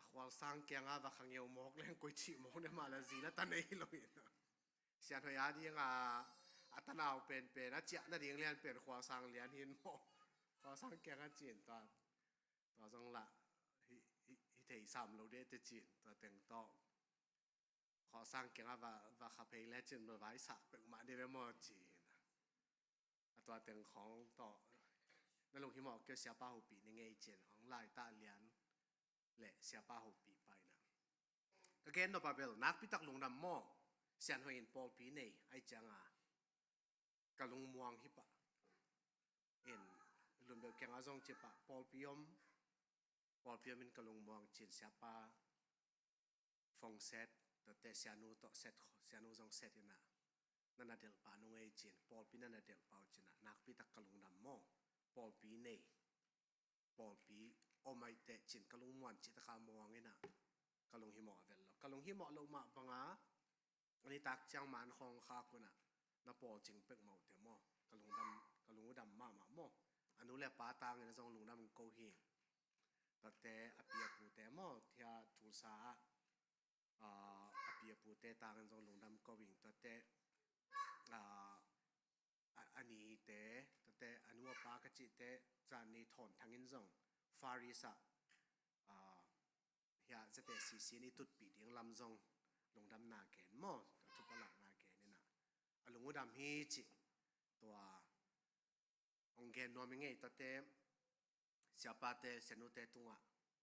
A Khualsang kiangah va khangeu mawk leng koi cih mawk ne mah la zi na ta nei lo in a. Sian Hoih a ding a, a tanau penpen a ciah nading lian pen Khualsang lian hin maw. Khualsang kiangah cin tua, tua zong lah hi, hi, hi thei sam lo deh te cin tua teng tawh. Khualsang kiangah va, va kha phei le cin bel vai sah pek mah dih ve maw cin. A tua teng khawng tawh na lunghimawh kei, Siapa hopih ni ngei cin hong laitah lian le Siapa hopih paina. Ka gen nop a bel nakpitak lungdam maw. Sian Hoih in pawlpi nei ai cianga ka lungmuang hi pah. In Lunbeuh kiangah zong ci pah, pawlpi om, pawlpi om in ka lungmuang cin, Siapa phone set, tuate Sianu tawh set, Sianu zong set in a, na na delh pah nung ei cin, pawlpi na na delh pah uh cin a, nakpitak ka lungdam maw. Pawlpi nei, pawlpi om ai teh cin ka lungmuang cih taka muang in a, ka lunghimawh a velh lo. Ka lunghimawh loh mah banga a nitak ciang man khawng khak un a, na pawlcing pek mah uh teh maw. Ka lungdam, ka lung uh dam mahmah maw. A nu le a pa tangin a zong lungdam ko hi. Tuate a pi a pute maw, thia Tulsa ah, ah, a pi a pute tangin zong lungdam ko ing. Tuate, ah, a, a nite, tuate a nu a pa ka cihte, zan ni thawn thangin zong Far East ah, ah, hia zate sisin i tutpih ding lam zong lungdamna gen maw, a thupalakna gen in a, a lung uh dam hi cih tua hong gen nuam i ngei. Tuate Siapate Sianute tungah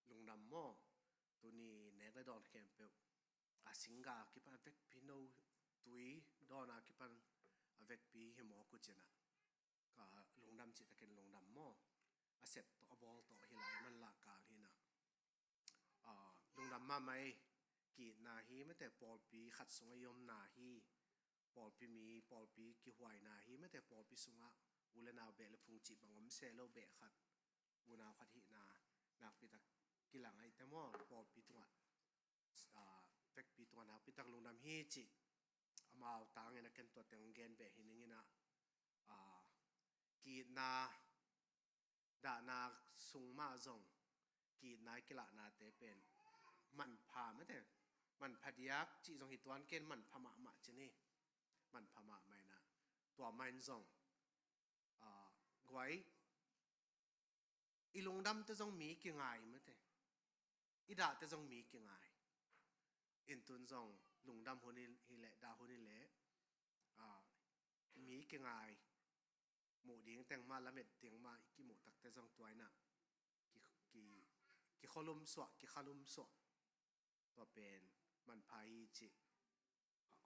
lungdam maw. Tuni nek le dawn khempeuh a singgah a kipan a vekpi no tui dawn a kipan a vekpi hi mawk uh cin a, ka lungdam cihtakin lungdam maw. A sep tawh a bawl tawh hi lai man lah kal hi na. Ah, lungdam mahmah ei. Ki-itna hi mate, pawlpi khat sungah i omna hi. Pawlpi mi, pawlpi kihuaina hi mate, pawlpi sungah u le nau beh le phung cih bang om se lo, beh khat unau khat hihna nakpitak kilang ahi te maw. Pawlpi tungah, ah, vekpi tungah nakpitak lungdam hi cih amau tangin a ken tua teng gen beh hi ning in a, ah, ki-itna dahna sung mah zong ki-itna i kilahnate pen manpha mate, manpha diak cih zong hi tuan ken, manpha mahmah cin hi. Manpha mahmah in a, tua mah in zong, ah, guai, i lungdamte zong mi kingai mate, i dahte zong mi kingai. In tun zong lungdam hun hi leh, dah hun hi leh, ah, mi kingai. Muh ding teng mah, lamet ding mah i kimuh takte zong tua in a ki, ki, kikholum suah, kikhalum suah. Tua pen manpha hi cih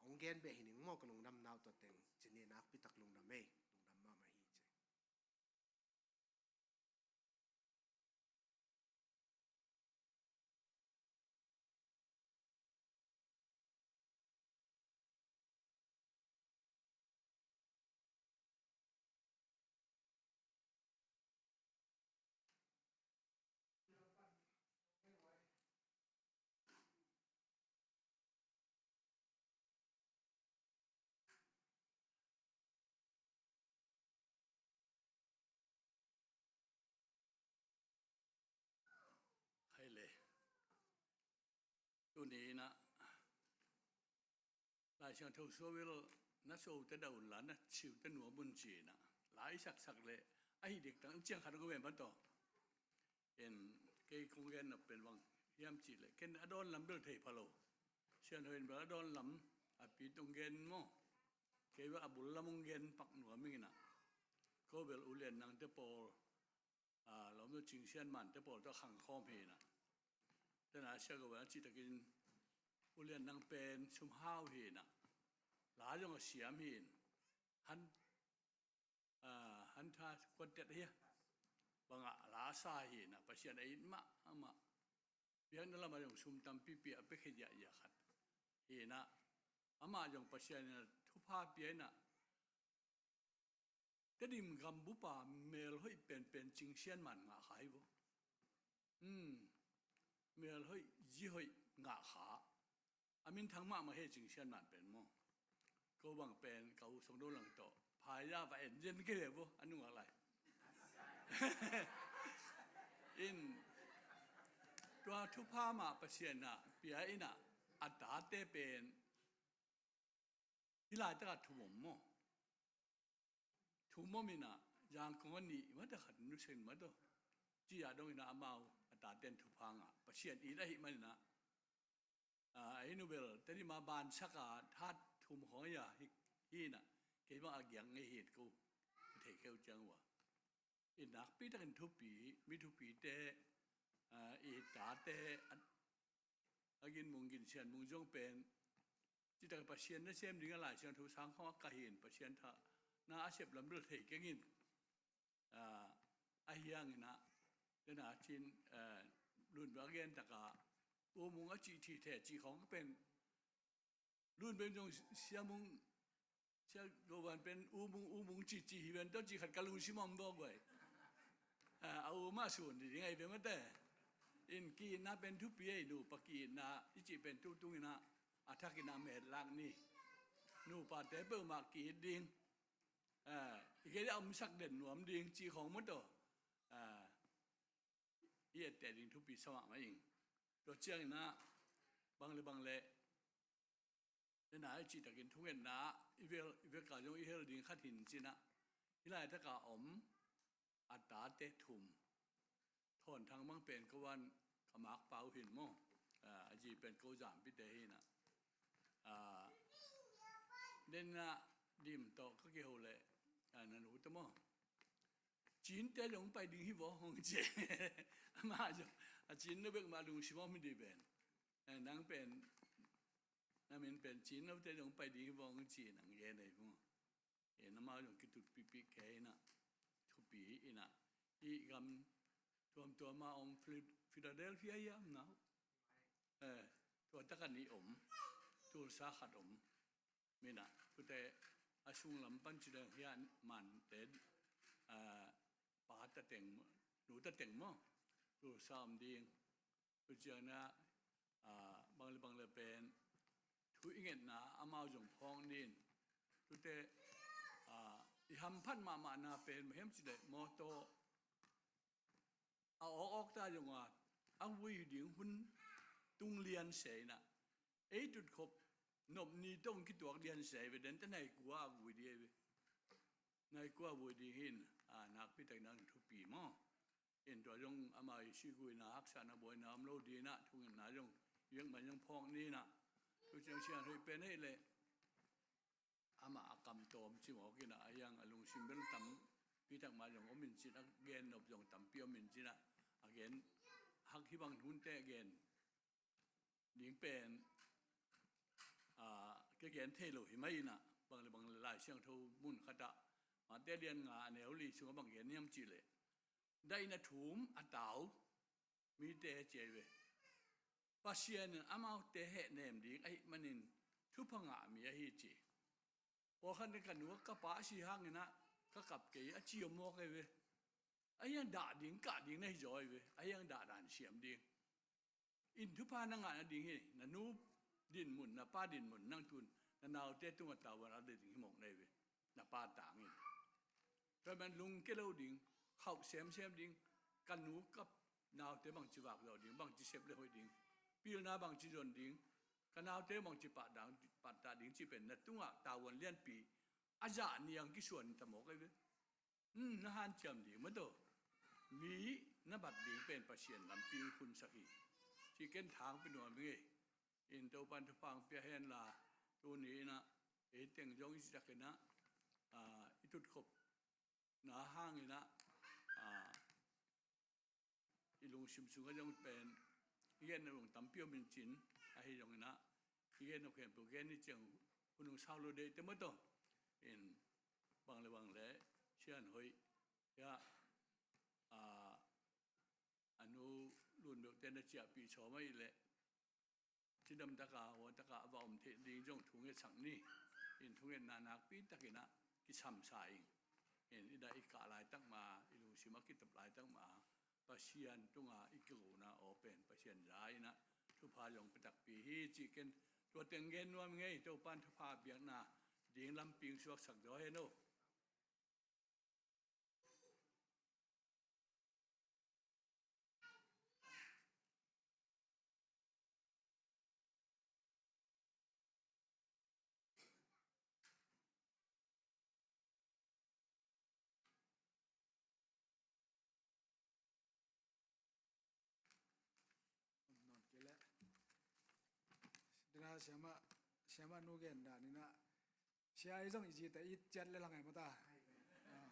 hong gen beh hi ning maw. Ka lungdamna uh tua teng cin hi. Nakpitak lungdam ei. Lungdam mahmah hi cih. Ni in ah Lai Siangtho suah bel na so ta dah un la, na siu ta nuam un ci in ah la i saksak leh a hi dek tang ciang khat hong ve mah tawh. En, kei kong gen nop pen bang hiam cih leh ken a dawn lam bel thei pha lo. Sian Hoih in bel a dawn lam a pi tong gen maw. Kei bel a bul lam hong gen pak nuam ing in ah. Ko bel U Lian Nang te pawl, a, lawm nu Cing Sian Man te pawl tawh khang khawm hi in ah. Tena Sia Go Wan a cih takin U Lian Nang pen sum hau hi in ah. La zong a siam hi in. Han, a, han tha kuan tet hi a. Bangah la sa hi in ah, Pasian a it mahmah. Biakna lamah zong sum tampipi a pia khia ziahziah khat hi in ah. Amah zong Pasian in ah thupha pia in ah. Tedim gambupa melhoih penpen Cing Sian Man ngah kha hi vo. Hmm. Melhoih zihoih ngah kha. A minthang mahmah hi Cing Sian Man pen maw. Ko bang pen ka u Song Do Lang tawh phaiza va en zen kei le vo, a nungak lai. In, tua thupha mah Pasian in ah pia in ah, a tate pen hih laitakah thum om maw. Thum om in ah, Zangkong a nih mah tawh, khat Nu Sen mah tawh. Ci-a dong in ah amau a taten thupha ngah, Pasian it ahih man in ah. A, ei nu bel Tedim a bansak a that thum khawng hi a, hi, hi in ah, kei bang a giak ngei hi ko. Thei keu ciang uh a. I nakpi takin thupi, mi thupite, a, i tate, a, a ginmung ginsian mung zong pen, citak Pasian nasem ding a Lai Siangtho sang khawng a kah hi in, Pasian thahna a sep lam bel thei keng in. A, ahi hangin ah, tena cin, a, Lunbek a gen takah, U Mung a cih thithe cih khawng ka pen, Lunbek zong Sia Mung, Sia Go Wan pen U Mung, U Mung cihcih hi ven tawh cih khat ka lungsim a om dawk guai. A, a U mah sun ding ahi ve mate. In ki-itna pen thupi ei, nupa ki-itna i cih pen tutung in ah, a thak in ah metlak ni. Nupate peuhmah ki-it ding. A, i kei a omsak den nuam ding cih khawng mah tawh. A, i etteh ding thupi sa mahmah ing. Tua ciangin ah, bang le bang le, tena i cih takin thungetna, i vel, i vel ka zong i hel ding khat hi in cin ah, hih laitakah om a tate thum. Thawn Thang bang pen ko van ka makpa uh hi in maw. A, a zi pen ko Zampite hi in ah. A, den ah Dim tawh ka kiho leh, a, na nu tawh maw. Cinte zong pai ding hi vaw hong ci. Amah zong, a Cin nu bek mah lungsim om hi dih ven. A, nang pen, na min pen Cin nute zong pai ding hi vaw hong ci nang gen ei maw. E, na mau zong kitutpihpih kei in ah, thupi in ah. I gam tuamtuam a om Phil-, Philadelphia hiam nau. E, tua takah nih om, Tulsa khat om. Min ah, tute a sunglam pan ci dang hian Mante, a, pa tateng, nu tateng maw. Tulsa om ding. Tua ciangin ah, a, bang le bang le pen thu i ngetna amau zong phawk ni in. Tute, a, i hamphat mahmahna pen bang hiam cih leh mawtaw a awkawk ta zong a, a vui ding hun tung lian se in ah. Ei tutkhop nop ni tawh kituak lian se ve, den tawh nai kua a vui ding ve. Nai kua a vui ding hi in, a, nakpi takin ah thupi maw. In tua zong ama i siguina haksatna buaina om lo ding in ah, thungetna zong i vekmah zong phawk ni in ah. Tua ciang Sian Hoih pen hei leh, amah a kam tawm ci mawk in ah, a hiang a lungsim bel tampi tak mah zong om in cin, a gen nop zong tampi om in cin ah, a gen hak hi bang hunte a gen ding pen, a, ka gen thei lo hi mai in ah, bang le bang le Lai Siangtho mun khat ah, Mate lian nga a neu li sungah bang gen hiam cih leh, daihna thum a tau mite ci hi ve. Pasian in amaute hehnem ding ahih manin thupha ngah mi ahi ci. Pawlkhat in ka nu ka pa a si hangin ah ka kap kei a ci om mawk hi ve. A hiang dah ding, kah ding na hi zaw hi ve. A hiang dah dan siam ding. In thupha na ngah nading hi, na nu dinmun, na pa dinmun, nang tun na naute tungah tavuan a ding hi mawk na hi ve. Na pa tangin. Tua man lungke lo ding, khauh semsem ding, ka nu ka naute bangci vak zawh ding, bangci sep le hoih ding. pilna bangci zon ding, ka naute bangci pahtak ding cih pen na tungah tavuan lianpi a zah niang kisuan ta mawk ahi ve. Hmm, na hanciam ding maw taw. Mi na bat ding pen Pasian lampi in khunsak hi. Cih ken thang pia nuam ing ei. In Topan thupha pia hen la, tuni in ah ei teng zong i citakin ah, ah, i tutkhopna hangin ah, ah, i lungsim sungah zong pen i gen nop zong tampi om in cin, ahi zongin ah i gen nop khempeuh gen ni ciang hun hong sau lo deih te maw taw. In bang le bang le sian hoih, ya, a, a nu Lun Beuh te na ciahpih sawm ahih leh cidam taka, hua taka a va om theih ding zong thungetsak ni. In thungetna nakpi takin ah kisamsa ing. In i dah i kah laitak ma, i lungsim a kitap laitak ma, Pasian tungah i kigona aw pen Pasian za in ah thupha zong pia takpi hi cih ken tua teng gen nuam ing ei. Topan thupha biakna ding lampi hong suaksak zaw hen aw. Nawn kei leh. Dena siamah, siamah nu gen dan in ah, sia i zong i zite it ciat le lang ai mata. Ah.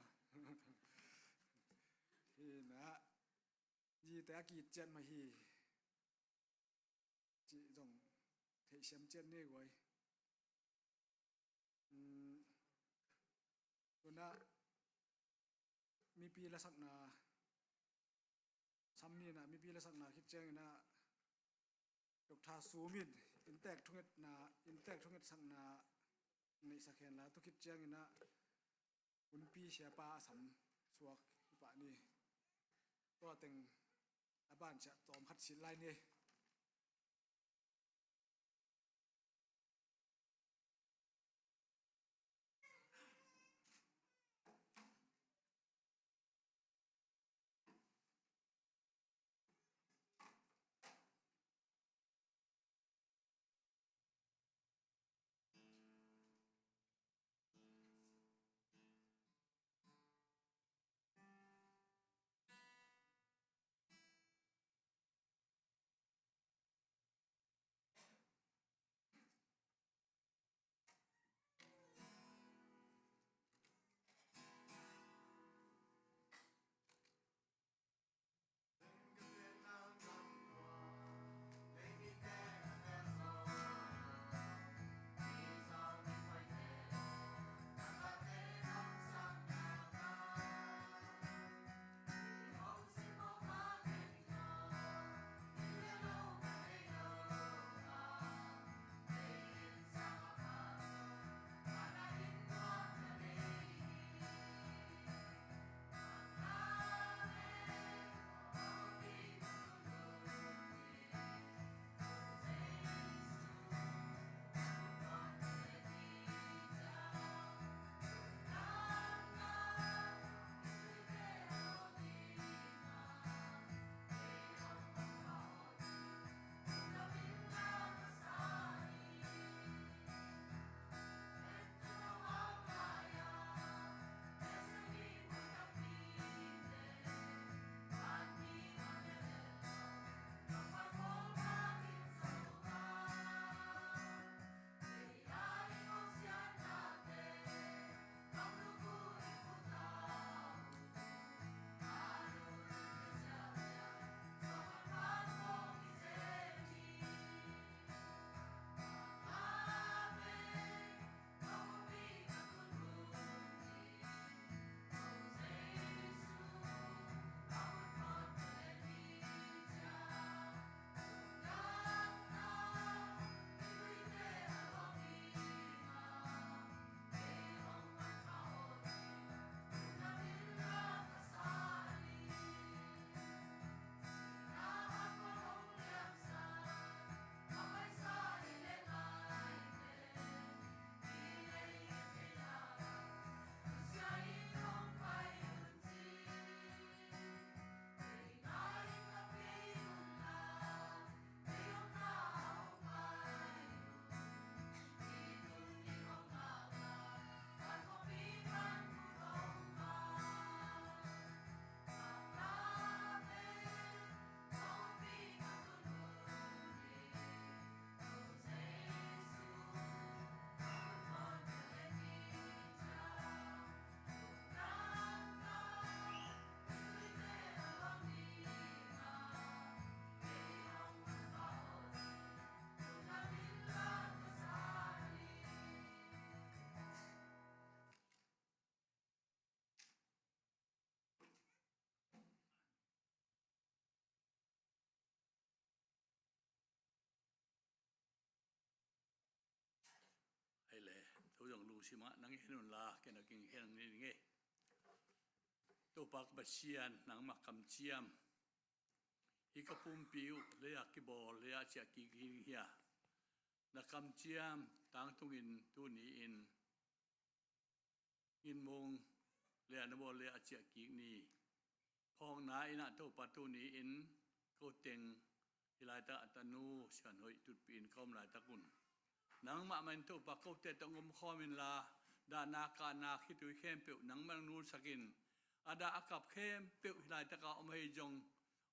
Hi na, zite a ki-it ciat mah hi cih zong theihsiam ciat ni guai. Um, tuna mipi lasakna, sam ni in ah mipi lasakna khit ciangin ah Doctor Sum in inntek thungetna, inntek thungetsakna neihsak hen la, tu khit ciangin ah Hunpi siapa a sam suak hi pah ni. Tua teng a ban ciah tawm khat sit lai ni. Simah nang i hen unla, ken a king hen ni ngei. Topa ka Pasian, nangmah kamciam. Hi ka pumpi uh, lei a kibawl, lei a ciah kik hi hia. Na kamciam tangtungin tuni-in, in mung lei a na bawl, lei a ciah kik ni. Phawkna in ah Topa tuni-in ko teng hi laitak a tanu Sian Hoih tutpih in ka om laitak un, nangmah mah in Topa kote tawh ngom khawm inla, dahna kahna khitui khempeuh nangmah nang nulsak in. A dah a kap khempeuh hi laitak a om ahi zong,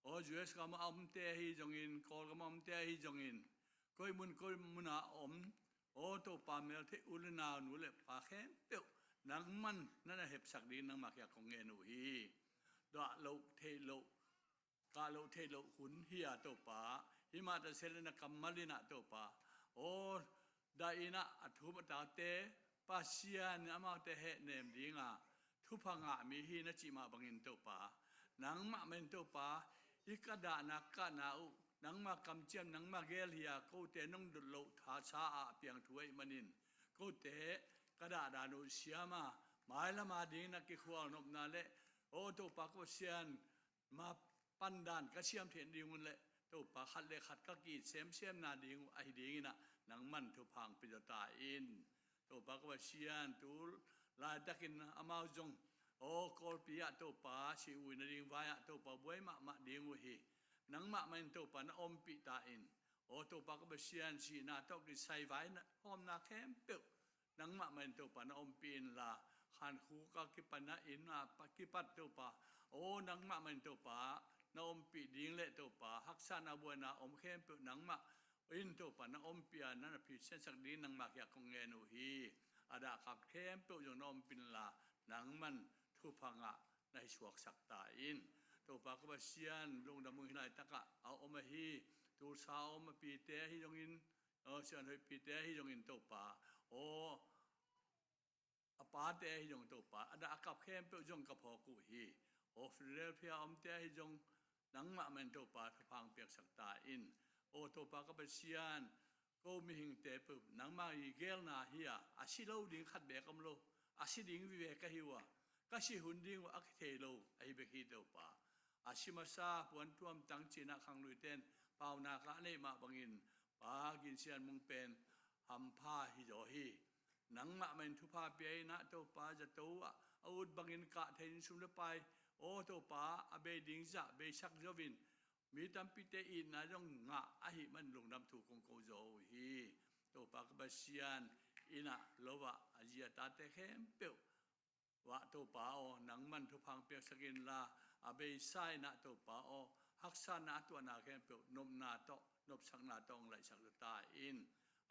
aw U S gam a omte ahi zongin, Kawlgam a omte ahi zongin, koi mun koi mun a om, aw Topa, mel theih u le nau, nu le pa khempeuh nangmah in na na hepsak ding nangmah kiang kong ngen uh hi. Dah loh theih loh, kah loh theih loh hun hi a Topa, hi mah ta se le na kammal in ah Topa, aw dah in ah a thum a taakte Pasian in amaute hehnem ding a thupha ngah mi hi na cih mah bangin Topa, nangmah mah in Topa, hi ka dahna kahna uh nangmah kamciam, nangmah gel hi a, kote nong dot loh thasa ah a piang thu ahih manin, kote ka dahdan uh siam a, mailam a ding na kikhual nopna le, aw Topa ka Pasian, ma pandan ka siam theih ding un le, Topa, khat le khat ka ki-it semsemna ding uh ahi ding in ah nangmah in thupha hong pia zaw ta in. Topa ka Pasian, tu laitakin amau zong, aw Kawlpi ah Topa, si ui nading vai ah Topa, buai mahmah ding uh hi. Nangmah mah in Topa na ompih ta in. Aw Topa ka Pasian, sihna tawh kisai vai na hawmna khempeuh nangmah mah in Topa na ompih inla, khankhu ka kipan a inn a pa kipat Topa, aw nangmah mah in Topa na ompih ding le Topa, haksatna buaina om khempeuh nangmah in Topa na ompih a, na na phisiansak ding nangmah kiang kong ngen uh hi. A dah kap khempeuh zong na ompih inla, nangmah in thupha ngah na hi suaksak ta in. Topa ka Pasian, lungdam ung, hi laitak ah a om ahi, Tulsa a om a pite ahi zongin, aw Sian Hoih pite ahi zongin Topa, aw a pate ahi zong Topa, a dah a kap khempeuh zong ka phawk uh hi. Aw Philadelphia a omte ahi zong nangmah mah in Topa thupha hong piaksak ta in. Aw Topa ka Pasian, ko mihingte peuh nangmah i gelna hi a, a si lo ding khat beek om lo, a si ding vive ka hi uh a, ka si hun ding uh a kithei lo ahi bek hi Topa. A si masa puantuam tang ci-in ah khangluite in paunak a neih mah bangin Pa Gin Sian Mung pen hampha hi zaw hi. Nangmah mah in thupha pia in ah Topa, zato ah a ut bangin kah thei in sum le pai, aw Topa, a bei ding zah beisak zo in, mi tampite itna zong ngah ahih man lungdam thu kong ko zaw uh hi. Topa ka Pasian, inn ah lo ah a zi a tate khempeuh ah Topa aw, nangmah in thupha hong piaksak inla, a beisa in ah Topa aw, haksatna a tuahna khempeuh nopna tawh, nopsakna tawh hong laihsak ta in.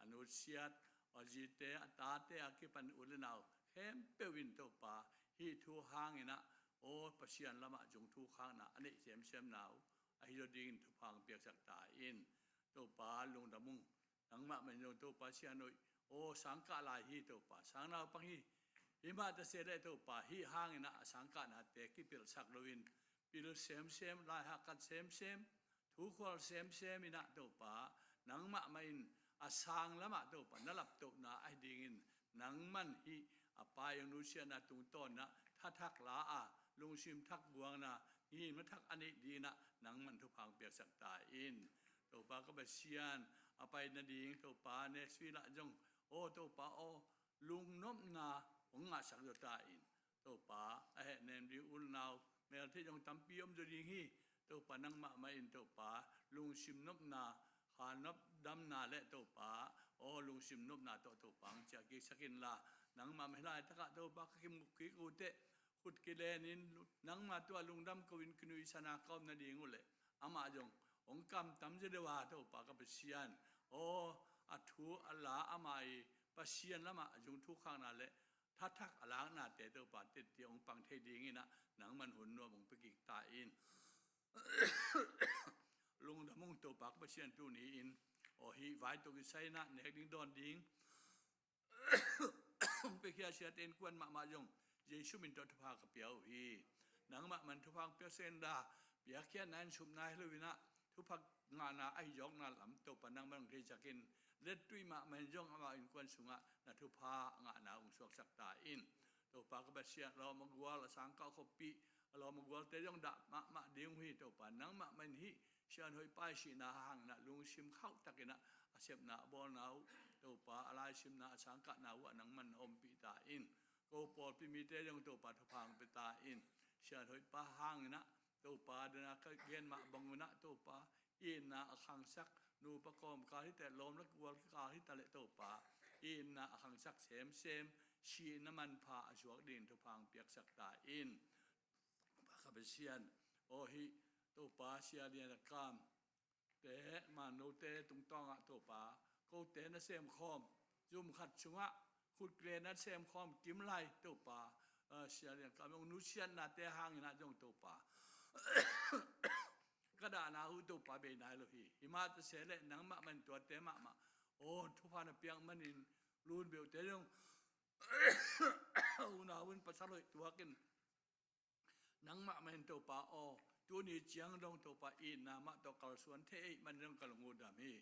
A nusiat, a zite, a tate a kipan u le nau khempeuh in Topa, hih thu hang in ah, aw Pasian lamah zong thukhakna a neih semsemna uh ahi zaw dingin thupha hong piaksak ta in. Topa lungdam ung. Nangmah mah in zong Topa Sian Hoih, aw sangkah lai hi Topa, sang naupang hi. Hi mah ta se le Topa, hih hang in ah a sangkahnate kipilhsak loin, pil semsem, laihahkat semsem, thukhual semsem in ah Topa, nangmah mah in a sang lamah Topa na laptohna ahi dingin, nangmah in hih a pai a nusiatna tungtawn in ah thathak la a, lungsim thak guangna, ngimna thak a neih dingin ah nangmah in thupha hong piaksak ta in. Topa ka Pasian, a pai nading Topa Nashville ah zong, aw Topa aw, lungnopna hong ngahsak zaw ta in. Topa, a hehnem ding u le nau, meltheih zong tampi om zaw ding hi. Topa, nangmah mah in Topa, lungsim nopna, khanop damna le Topa, aw lungsim nopna tawh Topa hong ciah kiksak inla, nangmah mah hi laitak ah Topa ka kimu kik uh teh, khut kilen in, nangmah tua lungdam ko in kinuihsan a ka om nading uh leh, amah zong hong kamtam zaw deuh a Topa ka Pasian, aw a thu a la, amah i Pasian lamah a zong thukhakna le thathak a laknate Topa tette hong pang thei dingin ah nangmah in hun nuam hong pia kik ta in. Lungdam ung Topa ka Pasian, tuni-in aw hih vai tawh kisai in ah nek ding dawn ding hong piakhia siate innkuan mahmah zong Jesu min tawh thupha ka pia uh hi. Nangmah mah in thupha hong piaksak inla, piakkhiatna in supna hi loin ah thupha ngahna ahi zawkna lam Topa nangmah in hong theisak in, lettui mahmah in zong amau innkuan sungah na thupha ngahna hong suaksak ta in. Topa ka Pasian, a lawm a gual a sangkah khuapi, a lawm a gualte zong dah mahmah ding uh hi. Topa, nangmah mah in hih Sian Hoih Pa i sihna hangin ah lungsim khauh takin ah a sepna a bawlna uh, Topa, a laisimna a sangkahna uh ah nangman na ompih ta in. Ko pawlpi mite zong Topa thupha hong pia ta in. Sian Hoih Pa hangin ah Topa, dena ka gen mah bangun ah Topa, itna a khangsak, nupa kawmkal hi teh, lawm le gual kikal hi ta leh Topa, itna a khangsak semsem, sihna manpha a suak dingin thupha hong piaksak ta in. Topa ka Pasian, aw hih Topa, Sia Lian Kam te, Manlote tungtawngah Topa, kote na semkhawm, zum khat sungah khut kile na semkhawm kim lai Topa, a, Sia Lian Kam hong nusiatnate hangin ah zong Topa, ka dahna uh Topa bei nai lo hi. Hi mah ta se leh nangmah mah in tuate mahmah, aw, thupha na piak manin lunbeuhte zong unau in pasal hoih tuakin nangmah mah in Topa aw, tuni ciang dong Topa itna mah tawh kalsuan thei ahih manin dong ka lung uh dam hi.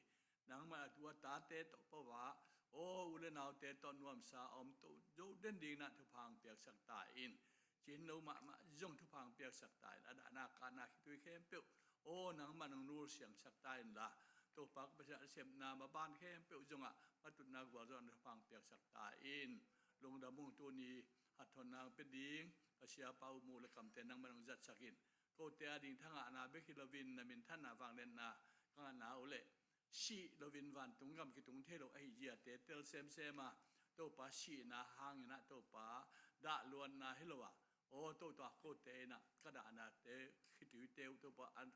Nangmah a tua tate tawh pova, aw, u le naute tawh nuamsa a om to zo den dingin ah thupha hong piaksak ta in. Cin no mahmah zong thupha hong piaksak ta in, a dahna kahna khitui khempeuh, aw, nangmah nong nulsiangsak ta inla, Topa ka Pasian, a sepna maban khempeuh zongah patutna gualzawhna thupha hong piaksak ta in. Lungdam ung, tuni hathawnna hong pia ding ka siapa uh mu le kamte nangmah nong zatsak in. Kote a ding thangahna bek hi loin na minthanna vangliatna ka ngahna uh leh sih loin vantung gam kitung thei lo ahi ziate tel semsem a, Topa, sihna hangin ah Topa, dahluatna hi lo a, aw, Topa, kote in ah ka dahnate khituite uh Topa, an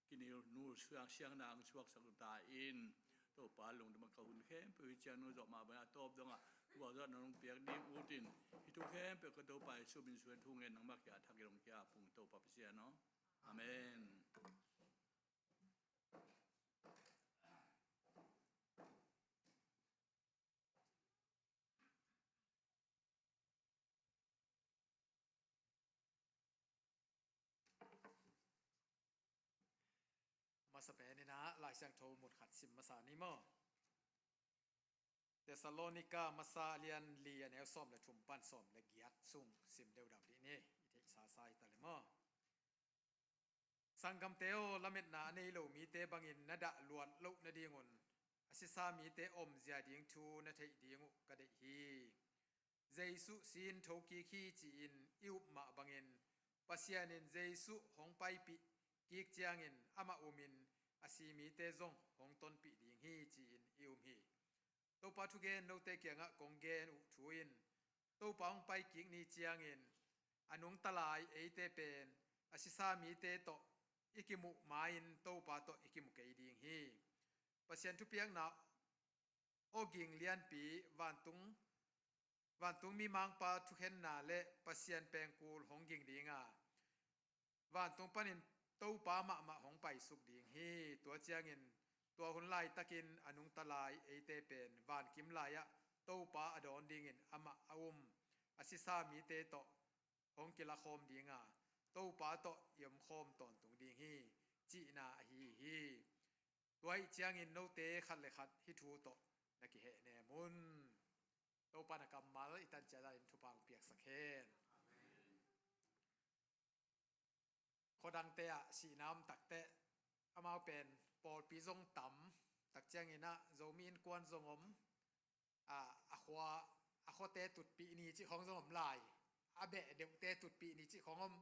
kinil nul siang siangna hong suaksak ta in. Topa, lungdam a, ka hun khempeuh hih ciang nung zawh mah bangin a tawp dongah gualzawhna nong piak ding ut in, hih thu khempeuh ka Topa Jesu min suang thu ngen nangmah kiang a thakin hong kia pung, Topa Pasian aw. Amen. Masa pen in ah Lai Siangtho mun khat sim masa ni maw? Thessalonika masa lian li, a neu sawm le thum pan sawm le giat sung sim deuhdeuh dih ni. I theihsa sa hi ta le maw? Sanggamte aw, lametna a nei lo mite bangin na dah luat loh nadingun a sisa mite omzia ding thu na theih ding uh ka deih hi. Jesu si-in thokik hi ci-in i up mah bangin, Pasian in Jesu hong paipih kik ciangin amah umin a si mite zong hong tonpih ding hi ci-in i um hi. Topa thugen note kiangah kong gen uh thu in, Topa hong paikik ni ciangin a nungta lai eite pen a sisa mite tawh i kimuh ma-in Topa tawh i kimu kei ding hi. Pasian thupiakna awging lianpi, vantung, vantung mimangpa thukhenna le Pasian pengkul hong ging ding a, vantung panin Topa mahmah hong paisuk ding hi. Tua ciangin tua hun laitakin a nungta lai eite pen vankim lai-ah Topa a dawn dingin amah a um a sisa mite tawh hong kilakhawm ding a, Topa tawh i omkhawm tawntung ding hi, cihna ahi hi. Tua ahih ciangin note khat le khat hih thu tawh na kihehnem un. Topa na kammal i tan ciat in thupha hong piaksak hen. Khuadangte ah sihna om takteh amau pen pawlpi zong tam tak ciangin ah Zomi innkuan zong om, a, a khua, a khuate tutpih ni cih khawng zong om lai. A beh deuhte tutpih ni cih khawng om,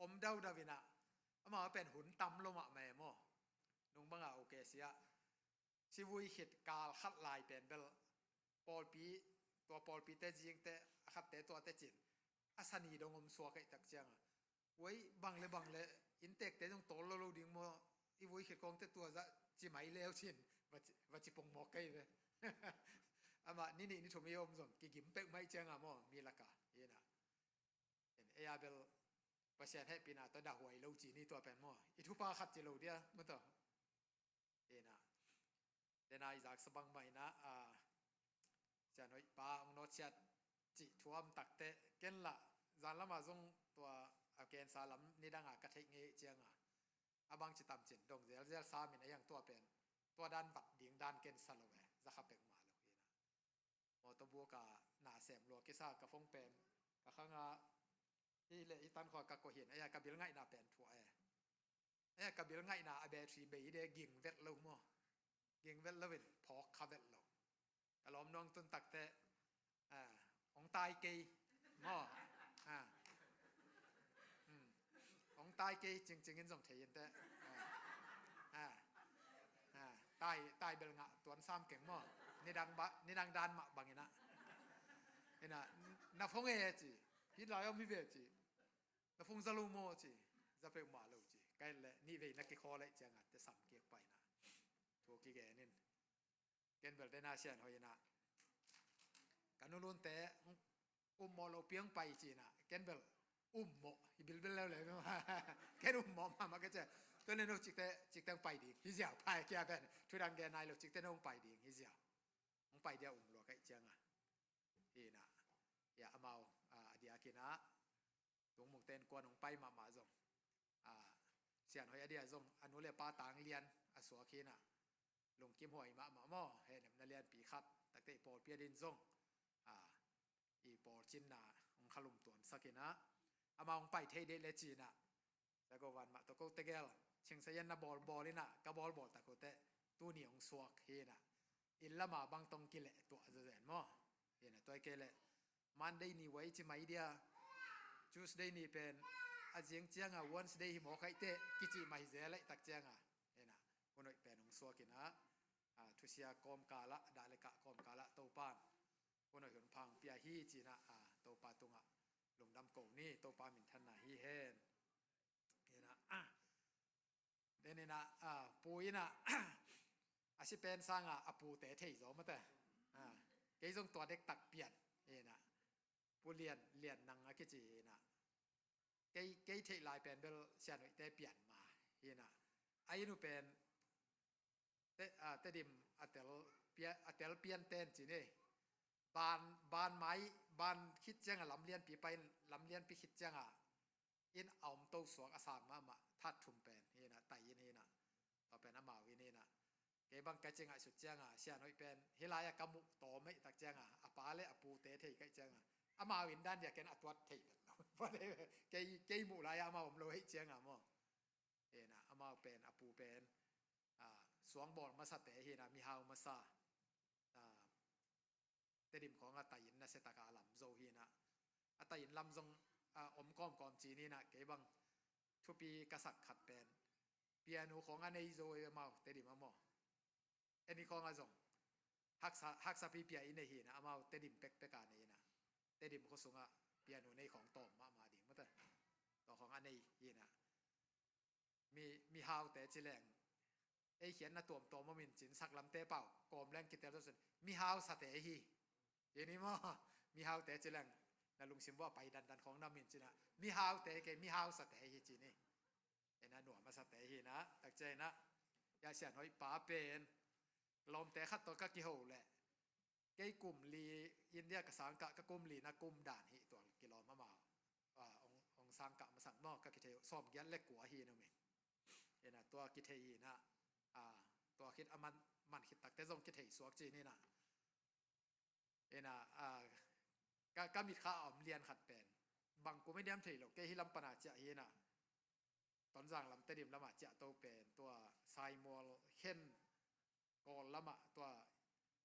om daudau in ah, amau pen hun tam lo mahmah e maw. Nung banga, okay, sia, sivui khit kal khat lai pen bel pawlpi, tua pawlpite zingte a khatte tuate cin a sa ni dong om suak ahih tak cianga, uai, bang le bang le inntekte zong tawl lo lo ding maw, i vui khit khawngte tua zah ci mai leu cin, va ci, va ci pongmawk kei ve. Amah ni nih ni thum i om zong kigim peuh mai cianga maw, mi laka. Ina, en, ei a bel Pasian hehpihna tawh dah huai lo ci ni tua pen maw, i thupha khat ci lo dia maw tawh. Ina, dena i zaksa bangmah ina, a, Sian Hoih Pa hong nawtsiat cih thu a om takteh ken lah zan lama zong tua a kensa lam nidanga ka theih ngei cianga, a bang ci tam cin dong zelzel samin a hiang tua pen tua dan vat ding dan ken sa lo e. Za a pek mah lo hi na. Mawtaw buk a na sem lua kisa ka phone pen ka khang a, hi le hi tan khua ka koh hi na, a ka bil ngaihna pen thuah e. A ka bil ngaihna a battery bei de ging vet lo maw. Ging vet lo in phawk kha vet lo. Ka lawm nuang tun takte, ah, hong tai kei maw. Ah. Hmm. Hong tai kei cingcing in zong thei in te. Ah. Ah. Ah. Tai, tai bel ngah tuan sam keng maw. Nidang ba, nidang dan mah bang ina. Ina, na phone e ci. Hih lai om hi ve ci. Na phone za lo maw ci. Za peuhmah lo ci. Kai le nih vei na kikhawl leh ciang a te sam kik pai na. Thu kigen in. Ken bel te na sian hoih ina. Ka nulunte um mawh lo piang pai ci na. Ken bel um mawh hi bilbil leuleu. Ken um mawh mahmah ka cia. Tua le no cikte, cikte hong pai ding hi ziau pai kia pen. Thu dang gen nai lo cikte no hong pai ding hi ziau. Hong pai dia um lua kaih ciang a. Hi na. Ya amau, ah, a diakin a. Tung mung ten kuan hong pai mahmah zong. Ah, sian hoih a dia zong a nu le pa tang lian a suak hi na. Lungkim huai mahmah maw, hehnemna lianpi khat takte i pawlpi a din zong. Ah, i pawlcinna hong khalum tuan sak ina. Amau hong pai thei deh le ci na. Sia Go Van mah tawh ko tegel Ching Sa Yan na bawlbawl ina, ka bawlbawl tak ko te tuni hong suak hi na. Inn lama bang tong kileh tuah zazen maw. Hi na tua i kei leh Monday ni uai ci mai dia. Tuesday ni pen a ziang ciang a Wednesday hi mawk aih teh kici mai zel aih tak ciang a. Hi na hun hoih pen hong suak ina, ah, thusia kawmkal ah, dah le kah kawmkal ah Topan hun hoih hun phang pia hi ci na, ah, Topa tungah lungdam ko ni, Topa minthanna hi hen. Hi na, ah, den ina, ah, pu ina, a si pen sang a, a pute thei zaw mate. Ah, kei zong tua dektak pian. Hi na, Pu Lian, Lian Nang a kici hi na. Kei, kei theih lai pen bel sian hoihte pian ma. Hi na, a inn uh pen te, ah, Tedim a tel pia, a tel pian ten ci ni. Ban, ban mai, ban khit ciang a lam lianpi pai in, lam lianpi khit ciang a inn a om to suak a sang mahmah, that thum pen hi na, tai inn hi na. Tua pen amau inn hi na. Kei bang ka ci ngaihsut ciang a, sian hoih pen hi lai a ka muh tawm aih tak ciang a, a pa le a pute thei kaih ciang a, amau inn dan dia ken a tuat thei vet lo. Kei, kei muh lai a amau om lo aih ciang a maw. Hi na, amau pen, a pu pen, ah, suangbawl masate hi na, mihau masa. Ah, Tedim khawng a tai inn nasia taka a lam zo hi na. A tai inn lam zong, ah, om kawmkawm ci ni na, kei bang thupi ka sak khat pen pianu khawng a nei zo e maw, Tedim a maw. Eni khawng a zong haksa, haksa pi pia i nei hi na, amau Tedim pekpek a nei na. Tedim khua sungah pianu nei khawng tawm mahmah ding mate. Tua khawng a nei hi na. Mi, mihaute ci leng ei khiatna tuamtuam om in cin saklamte pau kawm leng kitel zo cin mihausate hi. Hi ni maw? Mihaute ci leng na lungsim bua pai dandan khawng nam in cina mihaute kei mihausate hi ci ni. Ena nuam a sate hi na, tak cia hi na. Ya sian hoih pa pen lawmte khat tawh ka kiho leh kei kum li India ka sang kah, ka kum li na kum dan hi tuang kilawm amau. Ah, ong, ong sang kah masak maw, ka kithei sawm giat le kua hi na min. Ena tua kithei hi na, ah, tua khit a man, man khit takte zong kithei suak ci ni na. Ena, ah, ka, ka mit kha a om lian khat pen bang kum i diam thei lo, kei hi lam pana ciah hi na. Tonzang lam Tedim lama ciah to pen tua Saimual khen Kawl lama tua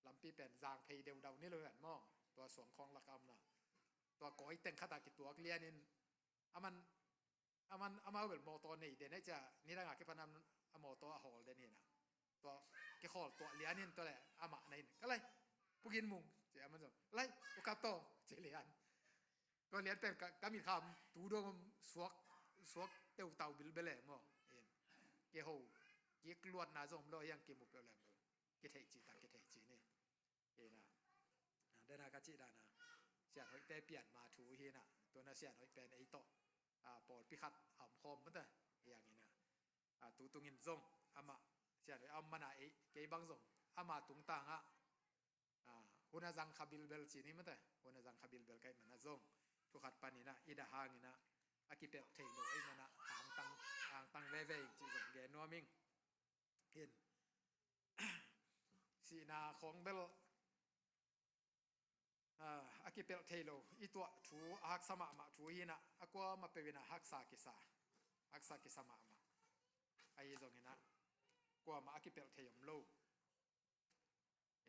lampi pen zang phei deudau ni lo hian maw? Tua suang khawng lak a om na. Tua kawi teng khata kituak lianin aman, aman amau bel mawtaw nei den aih cia nidang a kipan a mawtaw a hawl den hi na. Tua kikhawl tuah lianin tua le amah na in ka lai pukin mung ci aman zong lai ukap tawng ci lian. Tua lian pen ka, ka mit kham tu dong suak, suak teutau bilbel e maw. In kiho kik luatna zong om lo hiang kimu peuh lem lo. Kithei ci tak kithei ci ni. Hi na. Dana ka ci dana sian hoih te pian ma thu hi na. Tua na sian hoih pen ei tawh, ah, pawlpi khat a om khawm mata hiang hi na. Ah, tu tungin zong amah sian hoih a om mana ei kei bang zong ama tungtangah, ah, hun a zang kha bilbel ci ni mate. Hun a zang kha bilbel kaih mana zong thu khat panina i da hangina a kipelh thei lo ei mana angtang, angtang veve ing ci zong gen nuam ing. In Sihna khawng bel, ah, a kipelh thei lo, i tuah thu a haksa mahmah thu hi inah, a kuamah peuh inah haksa kisa, haksa kisa mahmah. Ahi zong inah kuamah a kipelh thei om lo.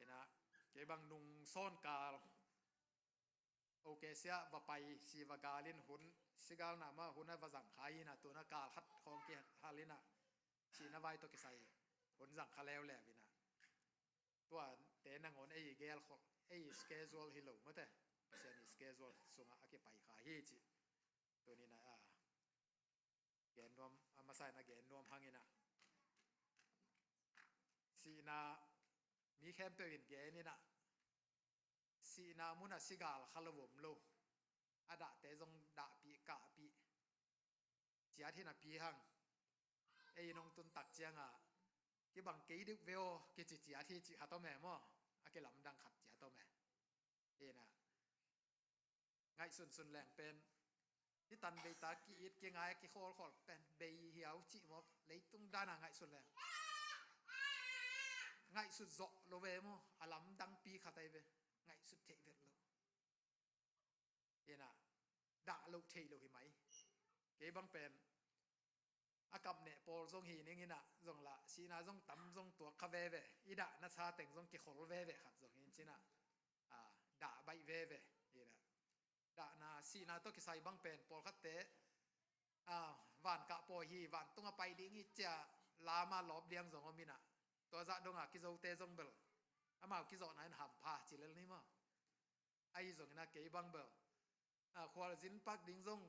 Inah kei bang nung sawnkal oke sia va pai, si va gal in hun, si galna mah hun a va zang kha inah, tuna kal khat khawng kihal inah, sihna vai tawh kisai hun zang kha leuleu inah, tuate nangawn ei gel khol, ei schedule hi lo mate, Pasian i schedule sungah a kipai kha hi cih tuni inah, a gen nuam, a masa inah gen nuam hang inah, sihna mi khempeuh in gen inah, sihna munah si gal kha lo om lo. A dahte zong dahpih kahpih ciat hi napi hang, ei in hong tun tak ciangah kibang kei deuh ve aw kici ciat hi cih khat om e maw? A kilamdang khat ciat om e. Inah ngaihsunsun leng pen, hi tan bei ta ki-it kingai a kikhawlkhawl pen bei hiau cih mawk, leitung dana ngaihsun leng ngaihsut zawh lo ve maw? A lamdangpi khat ahi ve. Ngaihsut theih vet lo. Inah dah loh theih lo hi mai. Kei bang pen a kap neh pawl zong hi ning inah, zong lah sihna zong tam zong tuak kha veve. I dahna sa teng zong kikhol veve khat zong hi in cinah, a, dah baih veve. Inah dahna sihna tawh kisai bang pen pawlkhatte, a, van kah pawi hi, vantung a pai ding hi cia lama lawp liang zong om inah, tua zah dongah kizote zong bel amau kizawhna in hampha ci lel ni maw? Ahi zong inah kei bang bel, a, khualzin pak ding zong,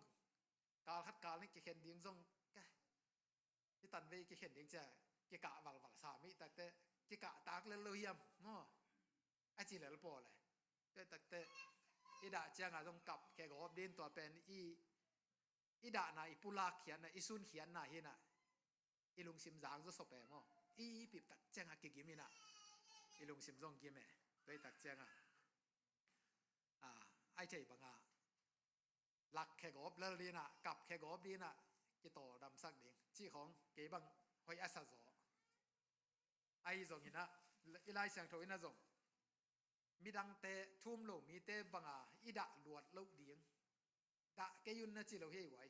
kal khat kal nih kikhen ding zong, ka, hi tan vei kikhen ding cia kikah valval sa mih takte, kikah tak lel lo hiam maw? A ci lel pawl e. Tua takte i dah ciangah zong kap khe gawp din, tua pen i, i dahna i pulak khiatna, i sun khiatna hi inah, i lungsim zang zaw sop e maw? I pip tak ciangah kigim inah, i lungsim zong gim e. Tua i tak ciangah, a, ai thei bangah lak khe gawp lel dinah, kap khe gawp dinah, kitawldamsak ding cih khawng kei bang hoih a sa zaw. Ahi zong inah i Lai Siangtho inah zong midangte, thu um lo mite banga i dah luat loh ding, dah kei un na ci lo hi ei uai.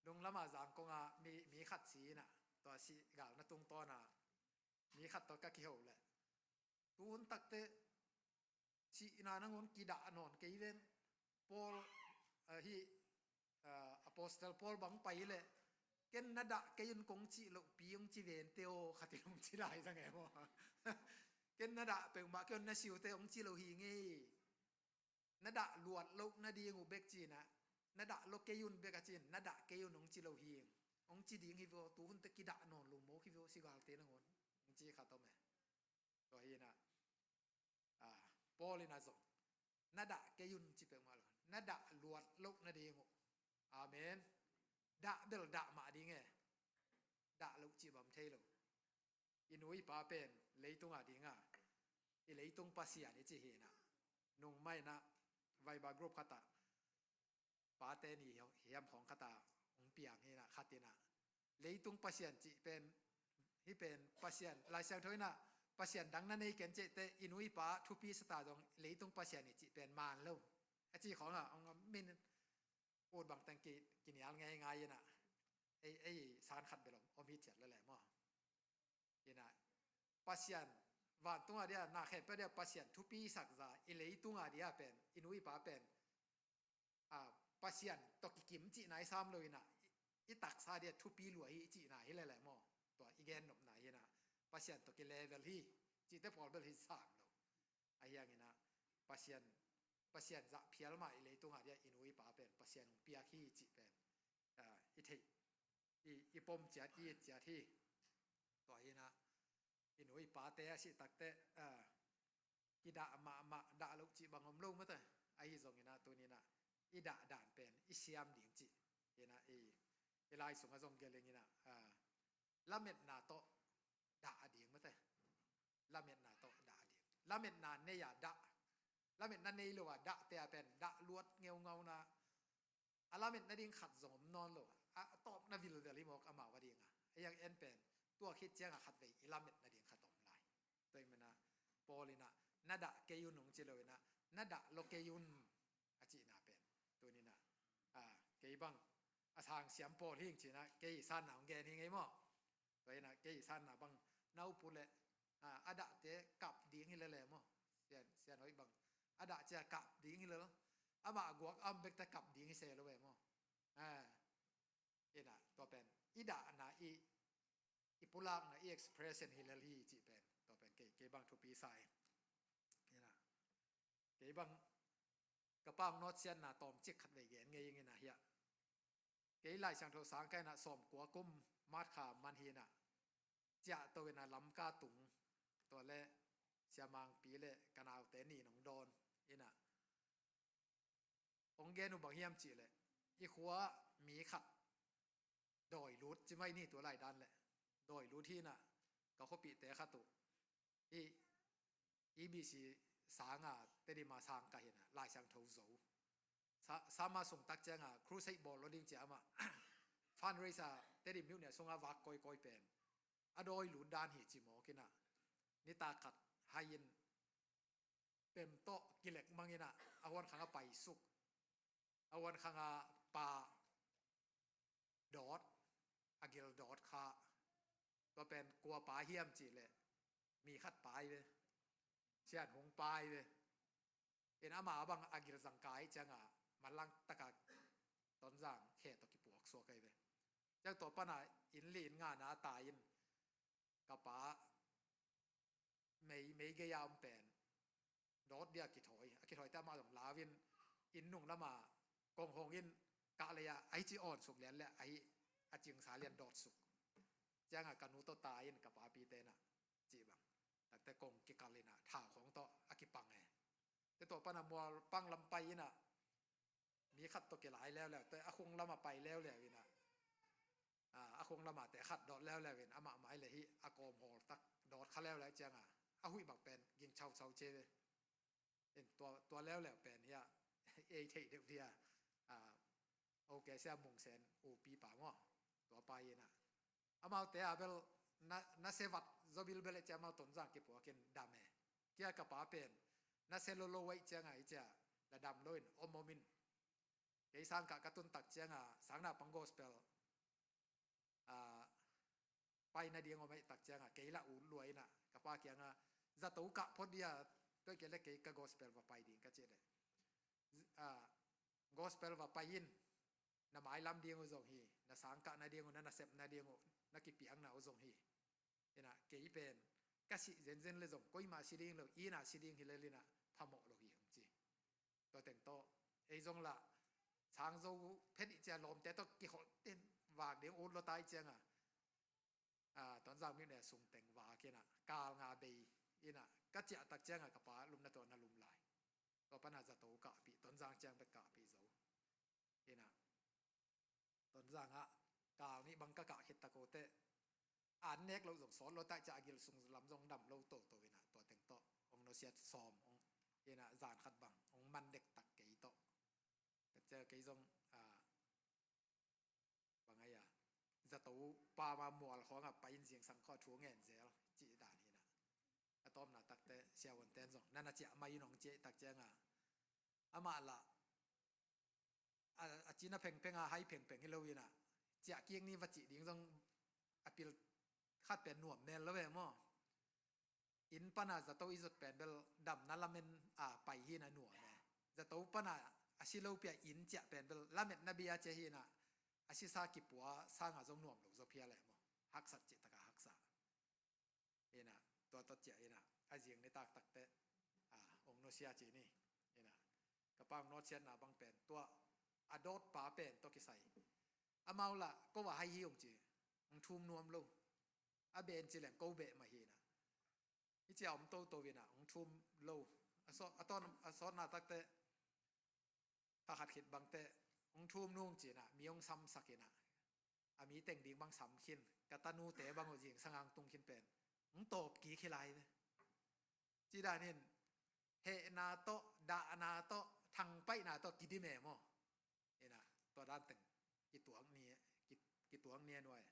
Lunglama Zangkong ah mi, mi khat si inah, tua si galna tungtawn ah mi khat tawh ka kiho leh, tu hun takte sihna nangawn kidah nawn kei ven. Paul, a, hi, a, Apostle Paul bang pai leh, ken na dah kei un kong cih lohpi hong ci vente aw khat in hong ci lai zang e maw? Ken na dah peuhmah kei un na siute hong ci lo hi ngei. Na dah luat loh nading uh bek cinah, na dah lo kei un bek a cin, na dah kei un hong ci lo hi. Hong ci ding hi vaw, tu hunte kidah nawn lo mawk hi vaw, sigalte nangawn, hong ci khat om e. Tua hi inah, a, Paul inah zong na dah kei un ci peuhmah lo, na dah luat loh nading uh. Amen. Dah bel dah mah ding e. Dah loh cih bang thei lo. I nu i pa pen leitung a dinga i leitung pasian i ci hi inah, nung mah inah Viber group khatah pate ni hiam khawng khatah hong piang hi inah, khat inah leitung pasian cih pen, hih pen pasian, Lai Siangtho inah pasian dang na nei ken cihte, i nu i pa thupi sata zong leitung pasian i cih pen man lo a ci khawngah hong om min, ut bangteng ki, kinial ngeingai inah, ei, ei san khat bel om, om hi thiat lele maw? Inah Pasian, vantung a dia, na khempeuh dia Pasian thupi sakza, i leitung a dia pen, i nu i pa pen, a, Pasian tawh kikim cihna i sam lo inah, i, i taksa dia thupi lua hi i cihna hi lele maw? Tua i gennopna hi inah, Pasian tawh kilevel hi cihte pawl bel hi sam lo. Ahi hanginah Pasian, Pasian zah phial mah i leitung a dia i nu i pa pen Pasian hong piak hi cih pen, a, i theih, i, i pom ciat, i et ciat hi. Tua hinah i nu i pate a sih takte, a, kidah mahmah, dah loh cih bang om lo mate. Ahi zonginah tuninah i dah dan pen i siam ding cih hinah i, i lai sungah zong gelh inginah, a, lametna tawh dah a ding mate. Lametna tawh dah a ding. Lametna nei a dah, lametna nei lo a dahte a pen dah luat ngeungauna, a lamet nading khat zong om nawn lo. A, a tawpna vilvel hi mawk amau a dinga. A yang en pen tua khit cianga khatvei i lamet nading khat om lai. Tua hi manin ah Paul in ah na dah kei un hong ci lo in ah na dah lo kei un a cihna pen tuni in ah, a, kei bang a sang siam pawl hi ing ci in ah kei sanna hong gen hi ing ei maw. Tua hi in ah kei sanna bang na up uh leh, a, a dahte kap ding hi lel e maw. Sian, Sian Hoih bang a dah cia kap ding hi lel. Amah guak a om bekte kap ding hi se lo e maw. A, hi in ah tua pen i dahna, i, i pulakna, i expression hi lel hi cih pen tua pen kei, kei bang thupi sa ing. Hi in ah kei bang ka Pa hong nawtsiatna tawmcik khat vei gen ngei ing in ah hiah. Kei Lai Siangtho sang ka in ah sawmkua kum March kha man hi in ah ciahto in ah Lamka tung, tua leh Sia Mangpi leh ka naute nih in hong dawn in ah hong gen uh bang hiam cih leh i khua mi khat dawi lut ci mai ni, tua lai dan leh dawi lut hi in ah ka khuapihte khat uh hih E B C sanga Tedim a sang kah hi in ah Lai Siangtho zo. Sa-, summer sung tak cianga crusade bawl lo ding ci a amah fundraiser Tedim myone sunga vak kawikawi pen a dawi lut dan hi ci mawk in ah nitak khat hai in pem tawh kilek mang in ah a huan khanga paisuk, a huan khanga pa dawt, a gil dawt kha. Tua pen kua pa hiam cih leh mi khat pa hi ve. Sian Hung pa hi ve. In ama bang a gil zang kai cianga manlang taka Tonzang khe tawh kipuak suak ahi ve. Ciang tua pana inn li inn ngana a tai in ka pa mei, mei gei a om pen dawt dia kithawi, a kithawi te amah zong lau in inn nung lama kong hong in kah lei ah ahi ci awn suk lian leh ahi a cingsa lian dawt suk. Cianga ka nu tawh tai in ka papite in ah cih bang takte kong kikal in ah thau khawng tawh a kipang e. Te tua pana mual pang lam pai in ah mi khat tawh kilai leuleu, te a khung lama pai leuleu in ah, a, a khung lama te khat dawt leuleu in amah mai le hi a kawm hawl tak dawt kha leuleu cianga a huih bang pen ging chauchau ce ve. In tua, tua leuleu pen hi a ei theih deuh dia, a, ok, Sia Mung Sen upi pa maw, tua pa in ah amaute a bel na, na se vat zo bilbel e ci amau Tonzang kipuak in dam e. Kia ka pa pen na se lolo wai cianga i cia la dam lo in om om in. Kei sang kah ka tun tak cianga sang naupang gospel, a, pai nading om aih tak cianga kei la ut lua in ah ka pa kianga zato kah phot dia, tua kei le kei ka gospel va pai ding ka cih le, a, gospel va pai in, na mailam ding uh zong hi, na sang kah nading uh, na nasep nading uh, na kipiakna uh zong hi. In ah kei pen ka sih zenzen le zong koima si ding lo, in ah si ding hi lel in ah phamawh lo hi hong ci. Tua teng tawh ei zong lah sang zo phet i cia lawmte tawh kiholh ten vak ding ut lo tai cianga, a, Tonzang myone sung teng vak in ah kal nga bei in ah ka ciah tak cianga ka pa lumna tawh na lum lai. Tua pana zato kahpih, Tonzang ciang bek kahpih zo. In ah Tonzang ah kal nih bang ka kah khit tak uh teh an nek lo zong sawt lo tai cia a gil sung lam zong dam lo toto in ah tua teng tawh hong nusiat sawm hong, in ah zan khat bang hong man dektak kei tawh. Ka cia kei zong, a, bang ai a, zato pa ma mual khawngah pai in zingsang khawh thu ngen zel cih dan hi in ah. A tawpna takte siavuanten zong nana ciah mai in hong ciah tak cianga amah lah a, a cina phengpheng a hai phengpheng hi lo in ah ciah kik ni va cih ding zong a pil khat pen nuam mel lo ve maw. Inn pana zato i zot pen bel damna lamen a pai hi in ah nuam e. Zato pana a si lopi a inn ciah pen bel lametna bia cia hi in ah a sisa kipua sanga zong nuam lo zaw phial e maw. Haksat cih taka haksa. In ah tua tawh ciah in ah a zing nitak takte, a, hong nusia ci ni. In ah ka pa hong nusiatna bang pen tua a dawt pa pen tawh kisai. Amau lah ko va hai hi hong ci, hong thum nuam lo. A ben ci leng ko beh mah hi in ah hi cia om toto in ah hong thum lo. A sawt, a tawn, a sawtna takte kha khat khit bangte hong thum nung ci in ah mi hong samsak in ah a mi teng ding bang sam khin, ka tanute bang uh zingsang ang tung khin pen hong tawp kik hi lai ve. Ci dan in hehna tawh, dahna tawh, thangpaihna tawh kidim e maw. In ah tua dan teng kituak ni, ki, kituak ni a nuai.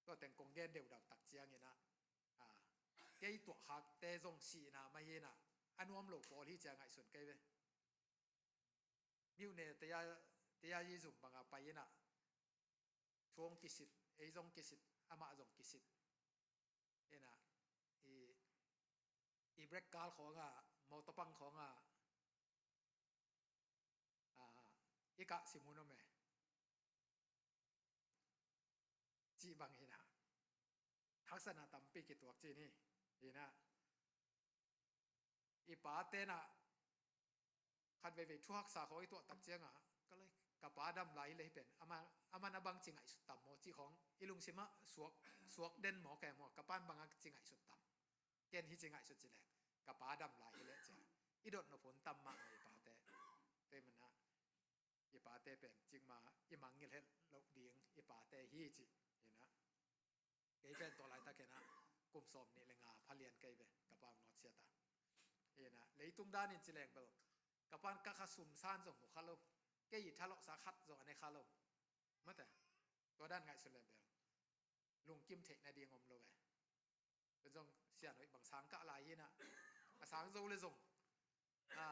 Tua teng kong gen deudau tak ciangin ah, a, kei tuahkhakte zong sihna mah hi inah, a nuam lo pawl hi ci-a ngaihsun kei ve. Miuhne teya, teya i zum banga pai inah, thu hong kisit, ei zong kisit, amah zong kisit. Inah, i, i brake kal khawngah, mawtaw pang khawngah, a, i kah sim hun om e, cih bang hi inah, haksatna tampi kituak ci ni. Hi inah, i pate inah khat veivei thu haksa khawng i tuah tak ciangah, ka lei, ka pa dam lai hi leh hi pen, aman, aman a bang ci ngaihsut tam maw cih khawng i lungsimah suak, suak den maw, kei maw, ka pa'n bang a ci ngaihsut tam, ken hi ci ngaihsut ci leng, ka pa dam lai hi leh cia, i dot nop hun tam mahmah i pate. Tua ahih manah i pate pen cikmah i mangngilh het loh ding i pate hi ci. Hi inah, kei pen tua laitak inah kum sawm nih le nga pha lian kei ve, ka pa hong nawtsiat a. Hi inah, leitung danin ci leng bel, ka pa'n ka kha sumsan zong mu kha lo, kei i thalawhsa khat zong a ne kha lo. Mate, tua dan ngaihsun leh bel lungkim theih nading om lo ve. Pen zong Sian Hoih bang sang kah lai hi inah, a sang zo leh zong, a,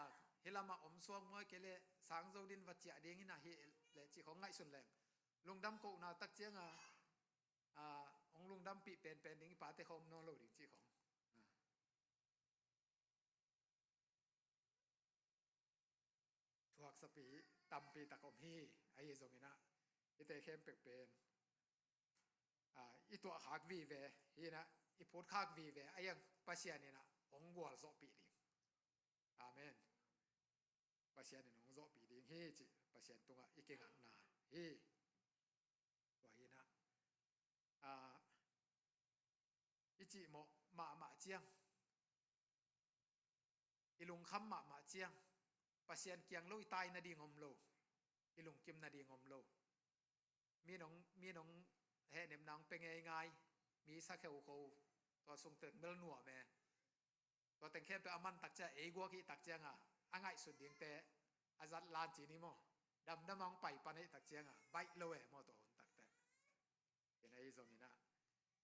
hih lamah om suak maw, kei leh sang zo din va ciah ding hi inah, hi leh cih khawng ngaihsun leng, lungdam kohna tak ciangah, a, hong lungdampih penpen ding i pate khawng om nawn lo ding cih khawng. A, thuaksapi tampi tak om hi. Ahi zong inah, hihte khempeuh pen, a, i tuahkhak vive hi inah, i phutkhak vive a, i ang Pasian inah hong gualzawhpih ding. Amen. Pasian in hong zawhpih ding hi cih Pasian tungah i kingakna hi. Tua hi inah, a, i cihmawh mahmah ciang, i lungkham mahmah ciang, Pasian kiang lo i tai nading om lo, i lungkim nading om lo. Mi nong, mi nong hehnepna hong pia ngeingai, mi sa kheukhou, tua sung teng bel nuam e. Tua teng khempeuh a man tak ciang, ei guak i hih tak ciangah, a ngaihsut dingte a zat lan ci ni maw. Damdam a hong pai pan a hih tak ciangah, baih lo e maw tua hun takteh. Hi inah, ahi zong inah,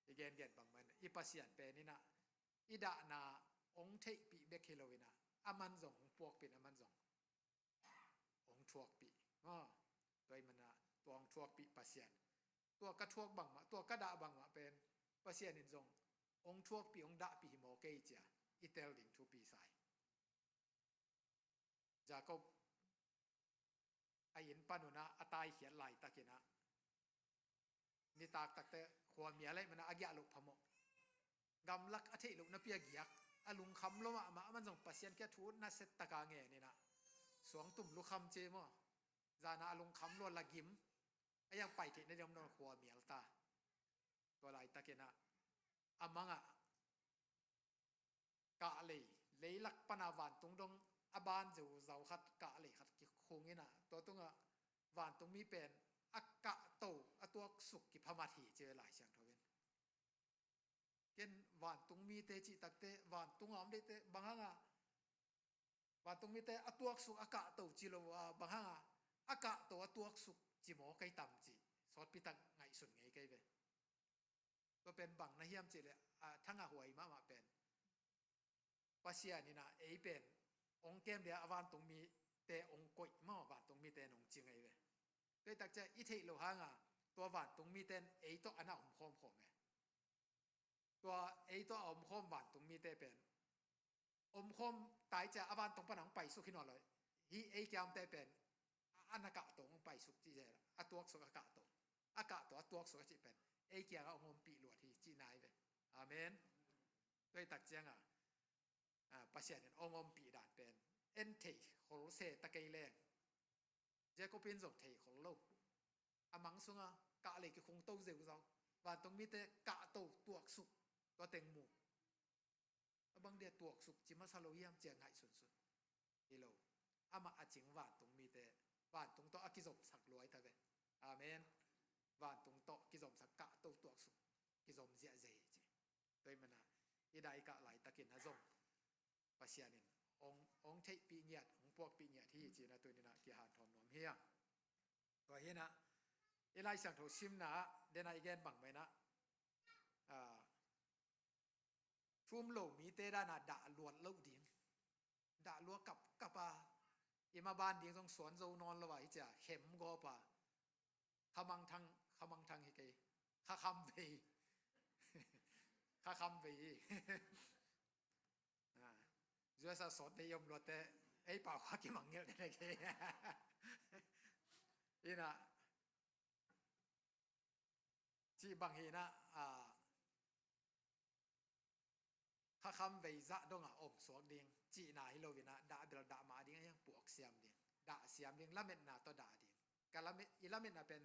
i gengen bangmah inah, i Pasian pen inah, i dahna hong theihpih bek hi lo inah, aman zong hong puakpih in, aman zong hong thuakpih. Maw, tua ahih manah tua hong thuakpih Pasian, tua ka thuak bangmah, tua ka dah bangmah pen Pasian in zong hong thuakpih, hong dahpih hi maw kei cia i tel ding thupi sa hi. Jacob a inn pan un ah a taikhiat laitak in ah, nitak takteh khuamial ahih manah a giah loh phamawh. Gamlak a theih loh napi a giak, a lungkham lua mahmah, aman zong Pasian kiang thu nasia takin a ngen in ah, suangtum lukham ci maw, zan ah a lungkham lua, la gim, a iang pai theih nading om nawn, khuamial ta. Tua laitak in ah a mang ah kahlei, leilak pan a vantung dong a ban zeuzau khat, kahlei khat kikhung in ah, tua tungah vantungmi pen a kahto, a tuaksuk kiphamat hi ci Lai Siangtho in. Ken vantungmite cih takteh, vantung a om deihte bang hang a, vantungmite a tuaksuk a kahto ci lo a, bang hang a, a kahto a tuaksuk ci maw kei tam cih sawtpi tak ngaihsun ngei kei ve. Tua pen bang na hiam cih leh, a, thangahhuai mahmah pen, Pasian in ah ei pen hong kem dia a vantungmite hong koih maw, vantungmite in hong ci ngei ve. Tua hi tak ciang i theih loh hang a, tua vantungmite in ei tawh a na omkhawm khawm e. Tua ei tawh a omkhawm vantungmite pen, omkhawm tai ciang a vantung pan hong paisuk hi nawn lo. Hih ei kiangte pen a na kahto hong paisuk ci zel, a tuaksuk a kahto, a kahto a tuaksuk a cih pen ei kiangah hong ompih luat hi cihna hi ve. Amen. Tua hi tak ciang a, a, Pasian in hong ompih dan pen en thei khol se ta kei leng, Jacob in zong thei khol lo. A mang sungah kahlei kikhung to zeuzau, vantungmite kahto tuaksuk, tua teng mu. A bang dia tuaksuk ci masa lo hiam ci a ngaihsunsun hi lo. Amah a cing vantungmite, vantung tawh a kizomsak luai ta ve. Amen. Vantung tawh kizomsak, kahto tuaksuk kizom ziahziah hi ci. Tua ahih manah i dah i kah laitakin a zong Pasian in hong, hong theihpih ngiat, hong puakpih ngiat hi ci-in ah tuni in ah kihanthawn nuam hi hang. Tua hi in ah i Lai Siangtho simna ah, den ah i gen bang mah in ah, a, thu um lo mite dana dah luat loh ding. Dah luat kapkap a, i maban ding zong suan zo nawn lo a, hi cia khem gawp a, khamang thang, khamang thang hi kei, khakham vei. Khakham vei hi. Ah, U S A sawt te i om luatte, ei pau kha kimangngilh te ne kei. Ina, cih bang hi ina, ah, khakham vei zah dongah om suak ding cihna hi lo ina, dah bel dah mah ding, a hiang puak siam ding, dah siam ding, lametna tawh dah ding. Ka lamet, i lametna pen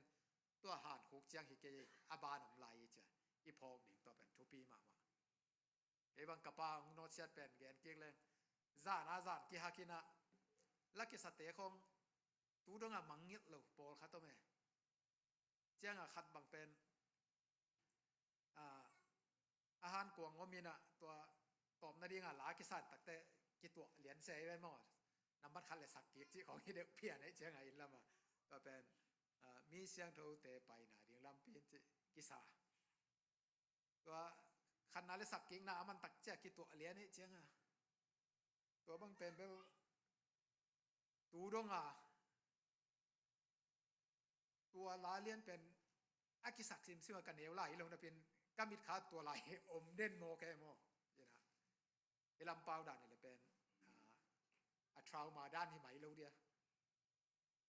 tua hankhuk ciang hi kei, a ban om lai hi cia, i phawk ding tua pen thupi mahmah. Kei bang ka pa hong nawtsiat pen gen kik leng, zan a zan kihak ina, la kisate khong tu dongah mangngilh lo pawlkhat om e. Ciangah khat bang pen, ah, a hankuang om ina, tua tawpna dinga la kisan takte kituah lian se hi ven maw. Nambat khat le sak kik cih khong hi deuh pian eh, ciangah inn lama tua pen, ah, mi siangthote paina ding lampi in cih kisa. Tua khanna le sak kikna a man tak ciah kituah lian eh, ciangah tua bang pen bel tu donga tua la lian pen a kisak simsim a ka neu lai hi lo napin, ka mit kha tua lai hi om den maw ke maw. Ina, i lampau dan hi le pen, ah, a trauma dan hi mai lo dia.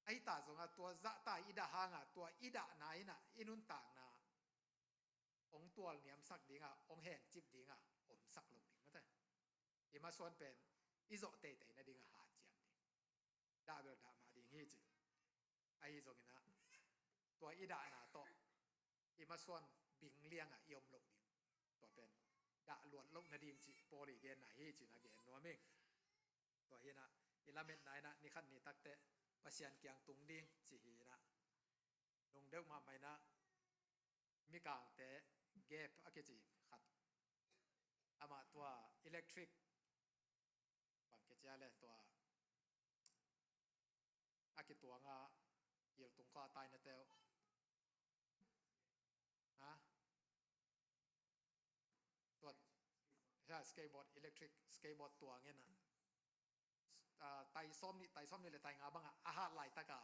Ahi ta zonga tua zahta i dah hanga, tua i dahna ina, i nuntakna hong tual niamsak dinga, hong hencip dinga omsak lo ding mate. I masuan pen i zawh teitei nadinga hanciam ding, dah bel dah mah ding hi ci. Ahi zongina tua i dahna tawh i masuan bing lianga i om loh ding, tua pen dah luat loh nading cih Paul i genna hi cina gen nuam ing. Tua hina i lametna ina ni khat ni takte Pasian kiang tung ding ci hina, nung deuh mahmah ina Mikangte gap a kici khat, amah tua electric bang kicia le tua a kituanga kiltung kha taina teu. Ha? Tua, ha, skateboard, electric skateboard tuang ina, ah, tai sawm nih, tai sawm nih le tai nga banga a hat laitaka,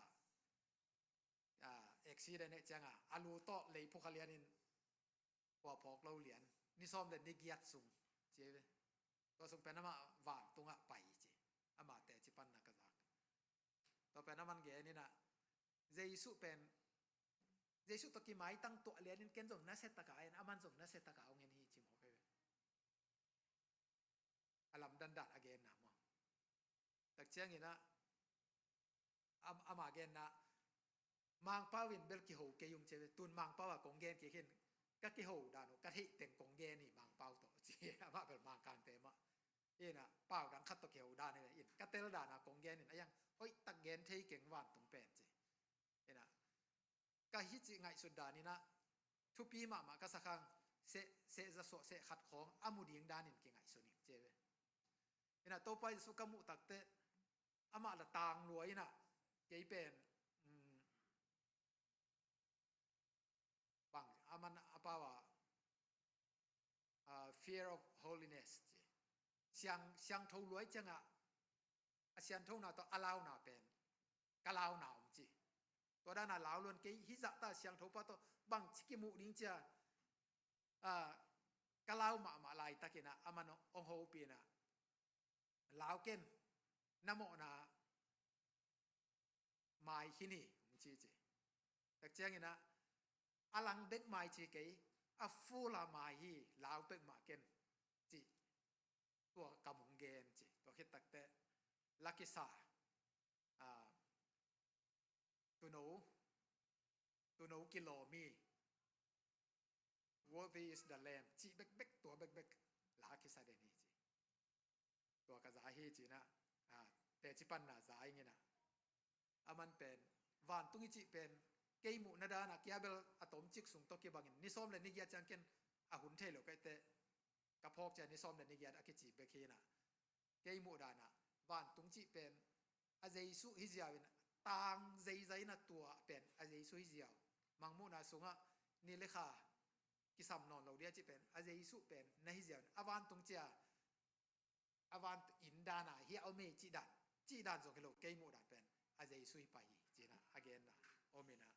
ah, accident eh cianga a lu tawh leiphuk a lianin kua phawk lo lian, ni sawm le ni giat sung ci ve. Tua sung pen amah vantungah pai ci. Amah teci panna ka zak. Tua pen aman gen ina, Jesu pen, Jesu tawh kimaitang tuah lianin ken zong nasia taka en, aman zong nasia taka ong en hi ci mawk hi ve. A lamdan dan a genna maw. Tak ciangina, am-, ama genna, Mangpau in bel kiho kei ung ci ve. Tun Mangpau a kong gen kik hin, ka kiho dan uh ka theih teng kong gen hi Mangpau tawh ci. Amah bel Mangkangte mah. Ina, pau dang khat tawh kiho dan hi ve. In, ka tel dan a kong gen in, a yang hoih tak gen thei keng vantung pen ci. Ina, ka hih cih ngaihsut dan ina thupi mahmah ka sakhang, seh, seh za suah seh khat khawng a mu ding danin kingaihsun ing ci ve. Ina Topa Jesu ka muh takte amah la tang lua ina kei pen, um, bang, aman a pau a, ah, fear of holiness ci. Siang, siangtho luai ciangah a sianthona tawh a launa pen ka launa om ci. Tua dana lau luan kei hi zahta siangtho pa tawh bangci kimuh ding cia, ah, ka lau mahmah laitakina aman ong hopina, lau ken, na mawhna mai hi ni, hong ci ci. Tak ciangina a lang bek mai ci kei, a fula mai hi, lau pek mah ken ci. Tua ka mong gen ci. Tua khit takte la kisa, ah, tuno, tuno kilawmi, "Worthy is the Lamb," cih bekbek, tua bekbek la kisa den hi ci. Tua ka za hi cina, ah, teci panna za ingina. Aman pen vantung i cih pen kei muhna dana kia bel a tomcik sung tawh kibangin ni sawm le ni giat ciang ken a hun thei lo kaite, ka phawk cia ni sawm le ni giat a kici bek hina. Kei muh dana vantung cih pen a Jesu hi ziau in, tang zeizai na tua pen a Jesu hi ziau. Mangmuhna sungah ni le kha kisam nawn lo dia cih pen, a Jesu pen na hi ziau in, a vantung cia, a van inn dan a hi a om ei cih dan, cih dan zong hi lo, kei muh dan pen a Jesu hi pai hi, ci-in ah a genna om in ah,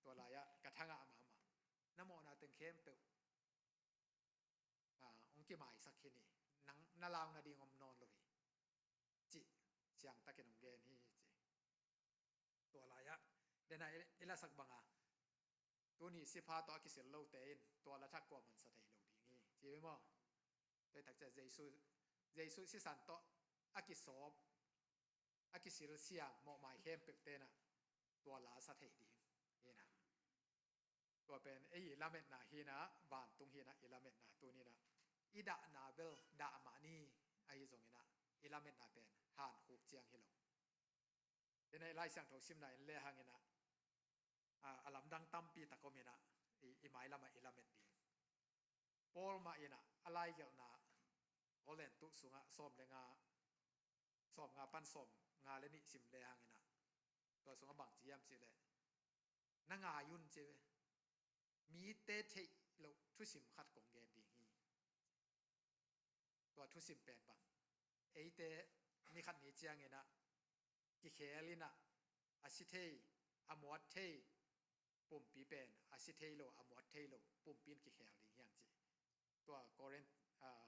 tua lai-ah ka thangah mahmah. Na mawhna teng khempeuh, ah, hong kimaisak hi ni, nang na lau nading om nawn lo hi, cih siangtakin hong gen hi, ci. Tua lai-ah, den a i, i lasak banga, tuni sipha tawh a kisil lote in tua la thak kuaman sa thei lo ding hi, ci ve maw? Tua i tak ciang Jesu, Jesu sisan tawh a kisawp, a kisil siang mawhmai khempeuh tenah tua la sa thei ding hi na. Tua pen ei i lametna hi na, vantung hi na, i lametna tuni na. I dahna bel dah mah ni, ahi zongin ah i lametna pen hankhuk ciang hi lo. Tena i Lai Siangtho simna in le hangin ah, a, a lamdang tampi tak om in ah, i, i mailamah i lamet ding. Paul mah in ah a laigelhna Korintu sungah sawm le nga, sawm nga pan sawm nga le nih sim le hangin ah, tua sungah bang ci hiam cih leh, na ngai un ci ve. Mite theih loh thusim khat kong gen ding hi. Tua thusim pen bang? Eite ni khat ni ciangin ah kikhel in ah, a si thei, a muat thei pumpi pen a si thei lo, a muat thei lo pumpi in kikhel ding hi hang ci. Tua Korin, ah,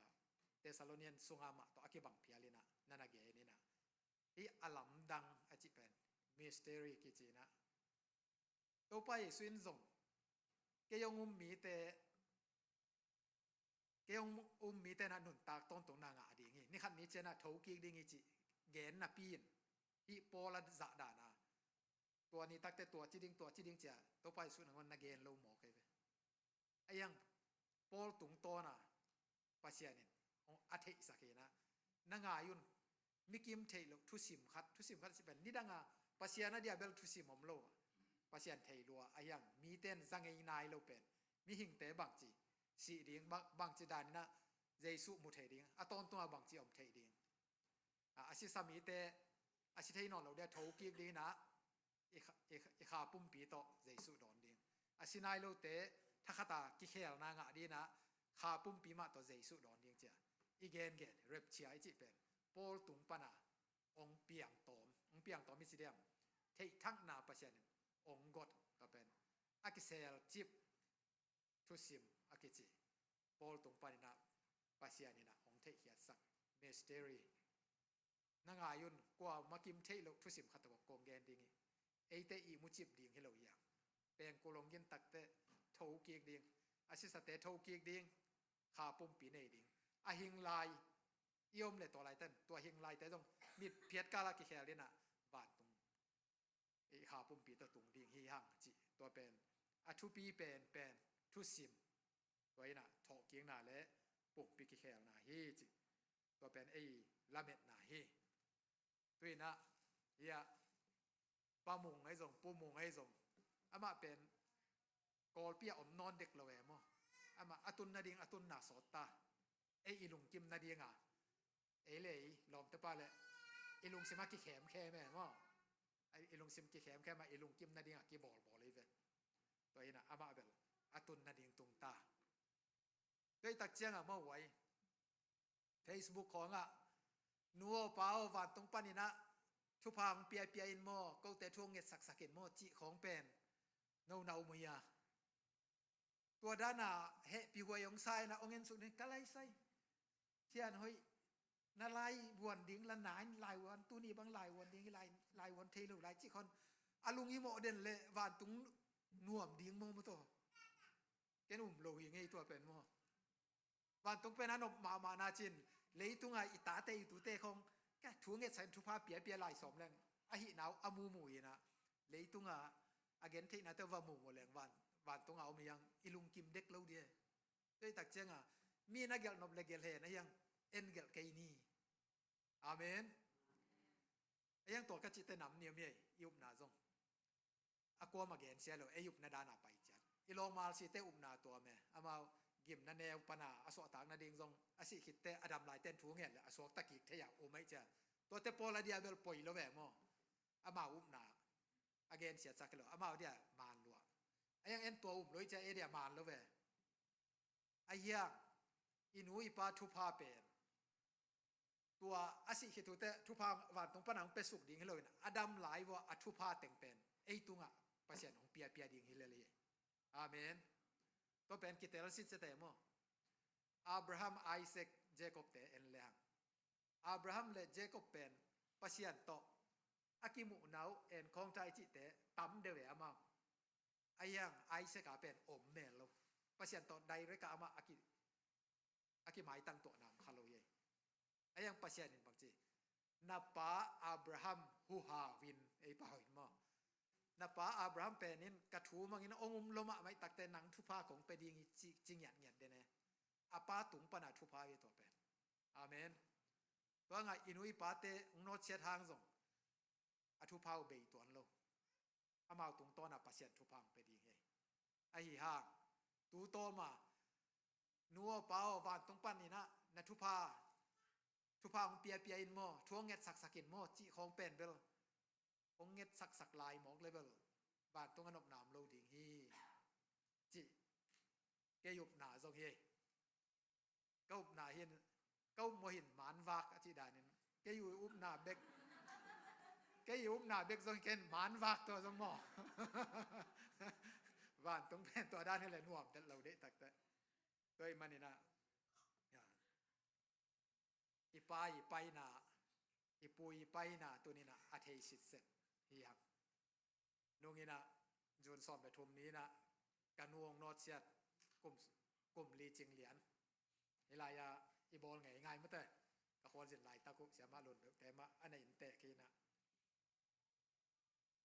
Thessalonian sunga mah tawh a kibang phial in ah, na na gen in ah, hih a lamdang a cih pen mystery kici in ah, Topa Jesu in zong kei hong um mite, kei hong um mite na nuntak tawntungna ngah ding hi. Ni khat ni ciang ah thokik ding hi cih gen napi in, hih Paul a zahdan a, tua ni takte tua ci ding, tua ci ding ci-a Topa Jesu nangawn na gen lo mawk hi ve. A hiang Paul tungtawn a Pasian in a theihsak hi na, na ngai un, mikim theih loh thusim khat, thusim khat cih pen nidang a Pasian a dia bel thusim om lo a, Pasian thei lua a, a hiang mite in za ngei nai lo pen, mihingte bangci sih ding, bang, bangci dan in ah Jesu mu thei ding, a tawntung a bangci om thei ding. A, a sisa mite, a si thei nawn lo dia thokik ding in ah, i kha, i kha, i kha pumpi tawh Jesu dawn ding. A si nai lote thakhat a kikhelna ngah ding in ah, kha pumpi mah tawh Jesu dawn ding ci-a i gengen, rapture i cih pen Paul tung pan a hong piangtawm, hong piangtawm i ci diam, theihthakna Pasian in hong got, tua pen a kiselcip thusim a kici. Paul tung pan in ah Pasian in ah hong theihkhiatsak mystery. Na ngai un, kuamah kim theih loh thusim khat tawh kong gen ding hi. Eite ihmu cip ding hi lo hi a, pengkul hong gin takte thokik ding, a sisate thokik ding, kha pumpi nei ding. A hing lai i om le tua laite in, tua hing laite zong mitphiat kal a kikhel in ah vantung i kha pumpi tawh tung ding hi hang ci. Tua pen a thupi pen, pen thusim, tua in ah thawhkikna le pumpi kikhelna hi ci. Tua pen ei lametna hi. Tu in ah, hiah Pa Mung ahi zong, Pu Mung ahi zong, amah pen Kawlpi ah om nawn dek lo e maw? Amah a tun nading a tunna sawt ta. Ei i lungkim nading a, ei le ei lawmte pa le i lungsim a kikhemkhem e maw? Ei, i lungsim kikhemkhem a, i lungkim nading a kibawlbawl ei ve. Tua in ah amah bel a tun nading tung ta. Tua i tak ciang a maw, huai Facebook khawng ah, nu aw pa aw, vantung pan in ah thupha hong piapia in maw, kote thu hong ngetsaksak in maw cih khawng pen no na um uh hia? Tua dan a hehpih huai hong sa in ah hong en suk ding, ka lai sai, Thian Hoih, na laivuan ding la nai, laivuan, tuni bang laivuan ding, lai, laivuan thei lo lai cih khawng a lung i mawh den leh vantung nuam ding maw, maw tawh. Ken um lo hi ngei tua pen maw. Vantung pen a nop mahmah na cin, leitung a i tate i tute khawng ka thu ngetsak in thupha piapia lai sawm leng, a hihna uh a mumu in ah, leitung a a gentheihnate uh va mumu leng van, vantung a om hiang i lungkim dek lo dia. Tua i tak ciang a mi na gelh nop le gelh hen a hiang en gelh kei ni. Amen. A hiang tua ka cihte nam niam hi ei, i upna zong a kuamah gensia lo, ei upna dan a pai ciat. I lawngmal site upna tua me, amau gimna neu pan a a suahtak nading zong, a sih khitte a dam laite in thu ngen le a suakta kik thei a um ei cia. Tuate pawl a dia bel poi lo ve maw. Amau upna a gensiatsak hi lo, amau dia man lua. A hiang en tua um lo i cia, ei dia man lo ve. Ahi hang i nu i pa thupha pen, tua a sih khit uh teh thupha vantung pan a hong piasuk ding hi loin, a dam lai uh a thupha teng pen ei tungah Pasian hong piapia ding hi lel hi. Amen. Tua pen kitel sitset e maw. Abraham, Isaac, Jacob te en le hang, Abraham le Jacob pen Pasian tawh a kimuhna uh en khawng thei cihte tam deuh e amau. Ahi hang Isaac a pen om mel lo. Pasian tawh direct a amah a ki, a kimaitang tuahna om kha lo hi. Ahi hang Pasian in bang ci, na pa Abraham huhau in, ei pau in maw, na pa Abraham pen in ka thu mangin hong um lo mahmah i takte nang thupha kong pia ding hi ci, ci ngiatngiat den e. A pa tung pana thupha hi tua pen. Amen. Tua ngah i nu i pate hong nawtsiat hang zong a thupha uh bei tuan lo. Amau tungtawna Pasian thupha hong pia ding hi. Ahi hang tu tawma nu aw pa aw vantung paninah na thupha, thupha hong piapia in maw, thu hong ngetsaksak in maw cih khawng pen bel hong ngetsaksak lai mawk le bel vantung a nopna om lo ding hi cih kei upna zong hi. Ka upna hin, ka up maw hin manvak a cih danin kei upna bek, kei upna bek zong ken manvak tua zong maw. Vantung pen tua dan hi le nuam tel lo deih takte. Tua i maninah i pa i paina, i pu i paina tuninah a thei sitset hi hang. Nunginah June sawm le thum ninah ka nu hong nawtsiat kum, kum li cing lian. Hi lai-ah i bawl ngei ngai mate. Ka khualzin laitak uh siamah lun beuhte mah a na inntek hinah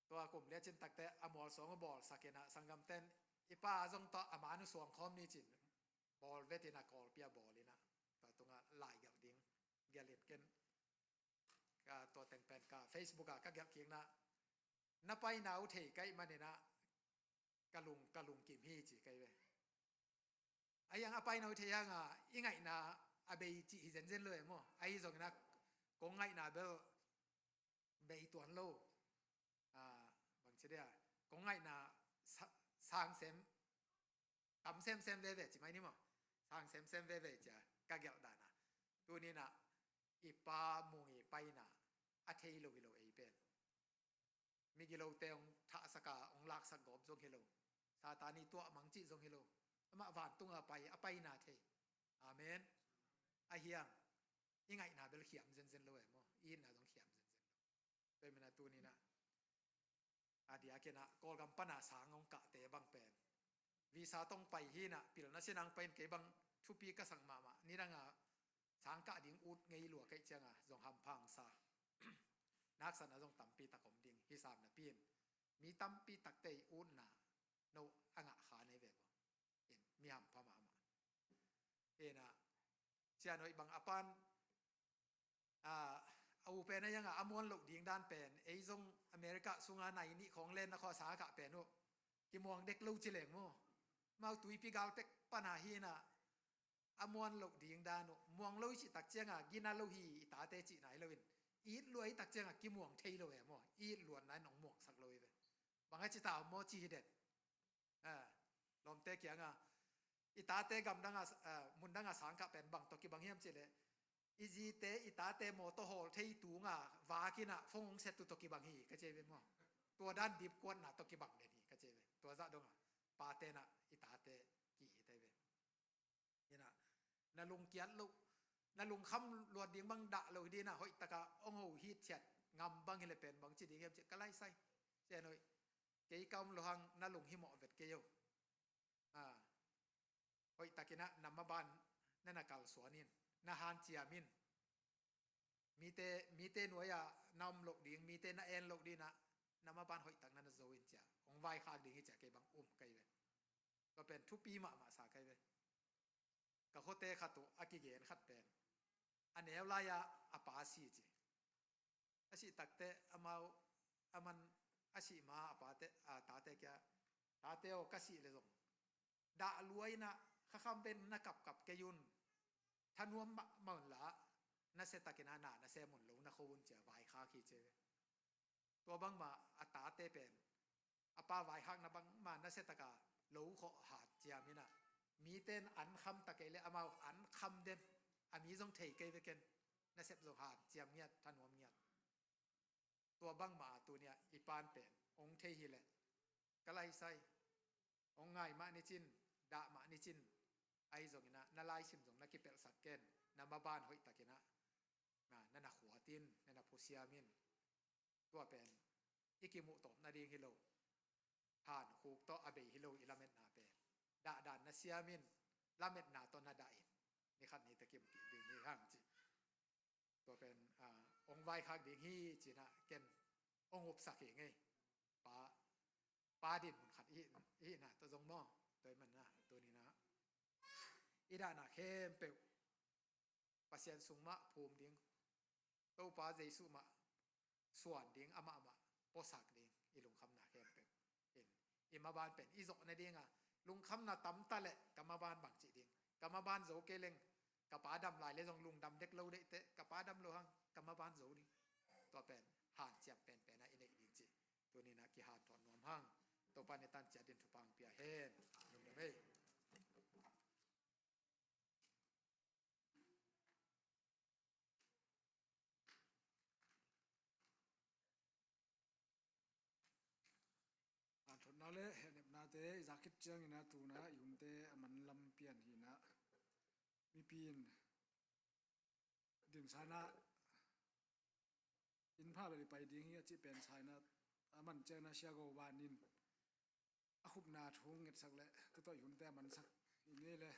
tua kum liacin takte a mualsuang a bawlsak inah sanggamten i pa zong tawh a man uh suang khawm ni cin bawl vetin a kawlpi a bawl inah tua tungah lai gelh ding gelh in ken ka tua teng pen ka Facebook ah ka gelh kikna na paina uh thei kaih maninah ka lung, ka lungkim hi ci kai ve. Ahi hang a paina uh thei hanga i ngaihna a bei cih hi zenzen lo e maw. Ahi zongina kong ngaihna bel bei tuan lo. Bangci dia kong ngaihna sang sem tam semsem veve ci mai ni maw. Sang semsem veve cia ka gelh dana tuninah i pa mung i paina a thei lo hi lo ei pen. Migilote hong thahsaka hong laksak gawp zong hi lo. Satan i tuah mang cih zong hi lo. Amah vantunga pai a paina thei. Amen. Ahi hang i ngaihna bel khiam zenzen lo e maw. I itna zong khiam zenzen lo. Tua i mana tuninah a diakinah Kawlgam pana sang hong kahte bang pen visa tong pai hinah pilna sinang pain kei bang thupi ka sak mahmah. Nidanga sang kah ding ut ngei lua kaih cianga zong hampha hong sa. Naksatna zong tampi tak om ding hi sam napi in mi tampi takte i utna no a ngah kha nei ve ko. In mi hampha mahmah. Hinah cian hoih bang a pan a u pen a ianga a muan loh ding dan pen ei zong America sunga nai nih khawng len na khuasa kah pen uh kimuang dek lo ci leng maw. Mau tuipi gal pek pana hinah a muan loh ding dan uh muang lo i cih tak cianga gina lo hi i tate cih nai loin i it lua i tak cianga kimuang thei lo e maw. I it luatna in hong muangsak lo i ve. Bang a ci ta maw ci hi den. Lawmte kianga i tate gamdanga mundanga sangkah pen bang tawh kibang hiam cihleh i zite i tate mawtaw hawl thei tunga vakinah fong hong set uh tawh kibang hi ka cia ve maw. Tua dan dipkuatna tawh kibang den hi ka cia ve. Tua zah donga patenah i tate kihi te ve. Hinah na lungkiat loh, na lungkham luat ding bang dah lo hi dinah hoihtaka hong ho hithiat ngam bang hi le pen bang ci ding hiam cih ka laisai. Cian hoih kei ka om lo hang na lung himawh vet kei o. Hoihtakinah na maban na na kalsuan in na hanciam in mite, mite nuai-ah na om loh ding, mite na en loh dinah na maban hoihtak na na zo in cia hong vaikhak ding hi cia kei bang um kai ve. Tua pen thupi mahmah sa kai ve. Ka khuate khat uh a kigen khat pen a neu lai-ah a pa si ci. A sih takte amau a man a sih ma a pate a tate kia tate aw ka sih le zong dah luainah khakham ven na kapkap kei un. Thanuam mahmah unla na se takinah na na sem un lo na kho un cia vaikhak hi ce ve. Tua bangmah a tate pen a pa vaikhakna bangmah na se taka lo khawh hat ciam inah Mite in an kham ta kei leh amau an kham den. A mi zong thei kei ve ken. Nasep zong hanciam ngiat, thanuam ngiat. Tua bangmah a tuni-ah i pan pen hong thei hileh ka laisai, hong ngai mah nicin, dah mah nicin. Ahi zongin ah na laisim zong na kipelhsak ken. Na maban hoihtakin ah na, na na khuat in, na na phusiam in. Tua pen i kimuh tawp nading hi lo. Hankhuk tawh a bei hi lo i lametna pen. Dahdan na siam in, lametna tawh na dah in. Ni khat ni teh kimu kik ding hi hang ci. Tua pen, ah, hong vaikhak ding hi ci-in ah ken hong upsak hi ngei. Pa, pa dinmun khat i, i hihna tawh zong maw. Tua ahih manin ah tuni-in ah i dahna khempeuh Pasian sung mah phum ding, Topa Jesuh mah suan ding, amah mah puasak ding, i lungkhamna khempeuh in, i maban pen i zawh nading a, lungkhamna tam ta leh ka maban bang cih ding, ka maban zo kei leng, ka pa dam lai leh zong lungdam dek lo deih teh, ka pa dam lo hang ka maban zo ding. Tua pen hanciam penpen a i neih ding cih tuni-in ah kihanthawn nuam hang. Topa in i tan ciat dingin thupha hong pia hen. Lungdam ei. Hanthotna leh hehnepnate i zak khit ciangin ah tu-in ah i hunte a man lam pian hi-in ah, mipi in dingsa-in ah inn pha bel i pai ding hi a cih pen sa-in ah, a man ciangin ah Sia Go Van in a khupna thu hong ngetsak leh tu tawh i hunte a mansak hi ni leh.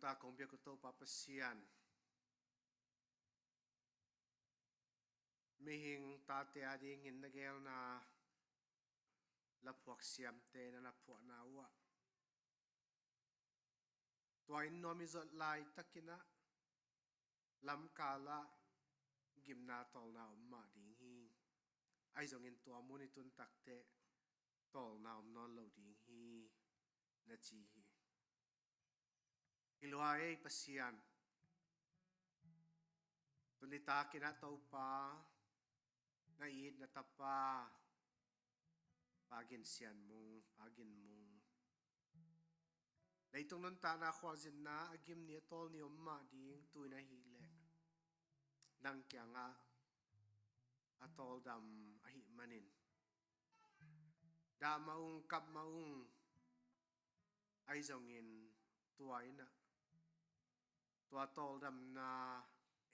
Tuta kong biak uh Topa Pasian, mihing tate adingin na gelna laphuak siamte na na phuahna uh ah, tua inn nuam i zuat laitakin ah lamkal ah gimna tawlna om mah ding hi. Ahi zongin tua mun i tun takteh tawlna om nawn lo ding hi, na ci hi. Hi lua ei Pasian, tuni takin ah Topa, na it na tapa Pa Gin Sian Mung, Pa Gin Mung, leitung nuntakna khualzinna a gim ni a tawl ni om mah ding tu-in ahih leh nang kiangah a tawldam ahih manin dah mah ung, kap mah ung. Ahi zongin tua in ah, tua tawldamna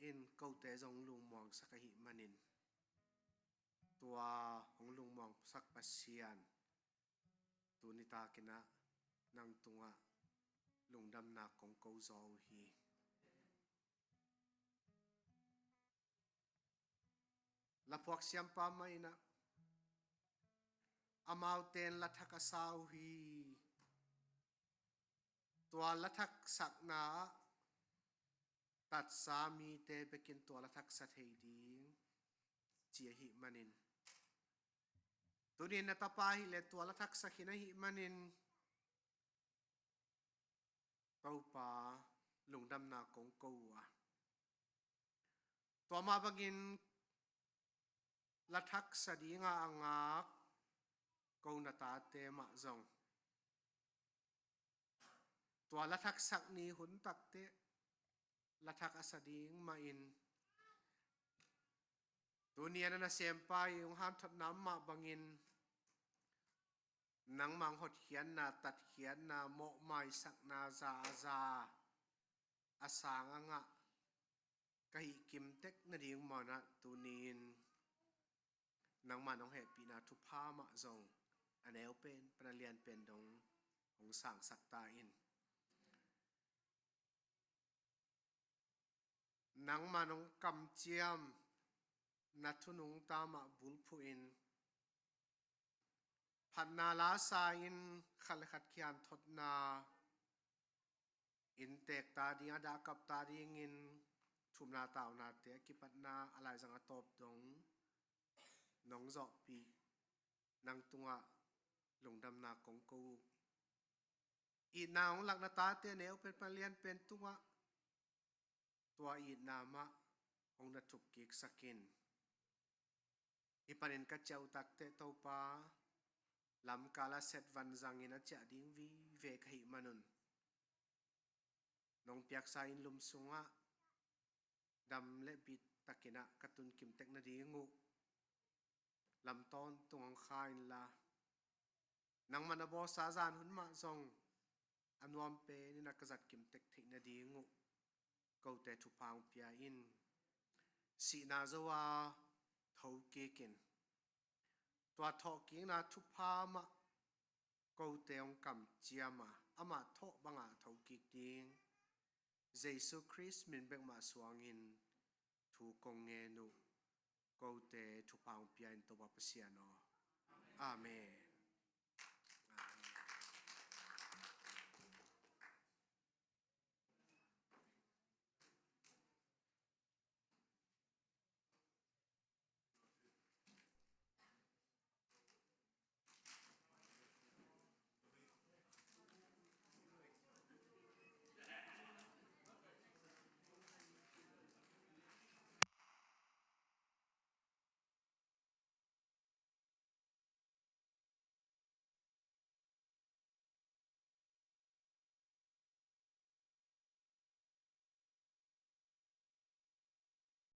in kote zong lungmuangsak ahih manin, tua hong lungmuangsak Pasian, tuni takin ah nang tungah lungdamna kong ko zaw uh hi. Laphuak siampa mah in ah, amaute in lathak a sa uh hi. Tua lathak sakna ah tatsa mite bekin tua lathak sa thei ding ci ahih manin, tuni-in na tapa ahih leh tua lathak sa khin ahih manin, Topa, lungdamna kong ko uh a, tua mah bangin lathak sa dinga a ngak ko na tate mah zong, tua lathak sak ni hun takteh lathak a sa ding mahin, tuni-in a nasempa i hong hanthotna mah bangin, nangmah hotkhiatna, tatkhiatna, mawhmaisakna za a za, a sang a ngah ka hih kimtek nading mah in ah, tuni-in nangmah nong hehpihna thupha mah zong a neu pen pan a lian pen dong hong sangsak ta in. Nangmah nong kamciam na thu nungta mah bulphuhin, phatna la sa-in khat le khat kikhanthotna, inntek ta ding, a dah a kap ta dingin thumna taunate a kipatna, a laizang a tawp dong nong zawhpih nang tungah lungdamna kong ko uh. Itna hong lak na tate a neu pen pan a lian pen tungah tua itna mah hong na thukkiksak in. Hih panin ka ciah uh takteh Topa, lamkal a set van zangin a ciah ding vive ka hih manun, nong piaksa inn lum sungah dam le bit takin ah ka tun kimtek nading uh lam tawntung hong kha inla, nangmah na bawlsa zan hun mah zong a nuam penin a ka zat kimtek theih nading uh kote thupha hong pia in. Sihna zo a thokik in, tua thawhkikna thupha mah kote hong kamciam a, amah thawh bangah thokik ding Jesu Khrist min bek mah suangin thu kong ngen uh. Kote thupha hong pia in Topa Pasian aw. Amen.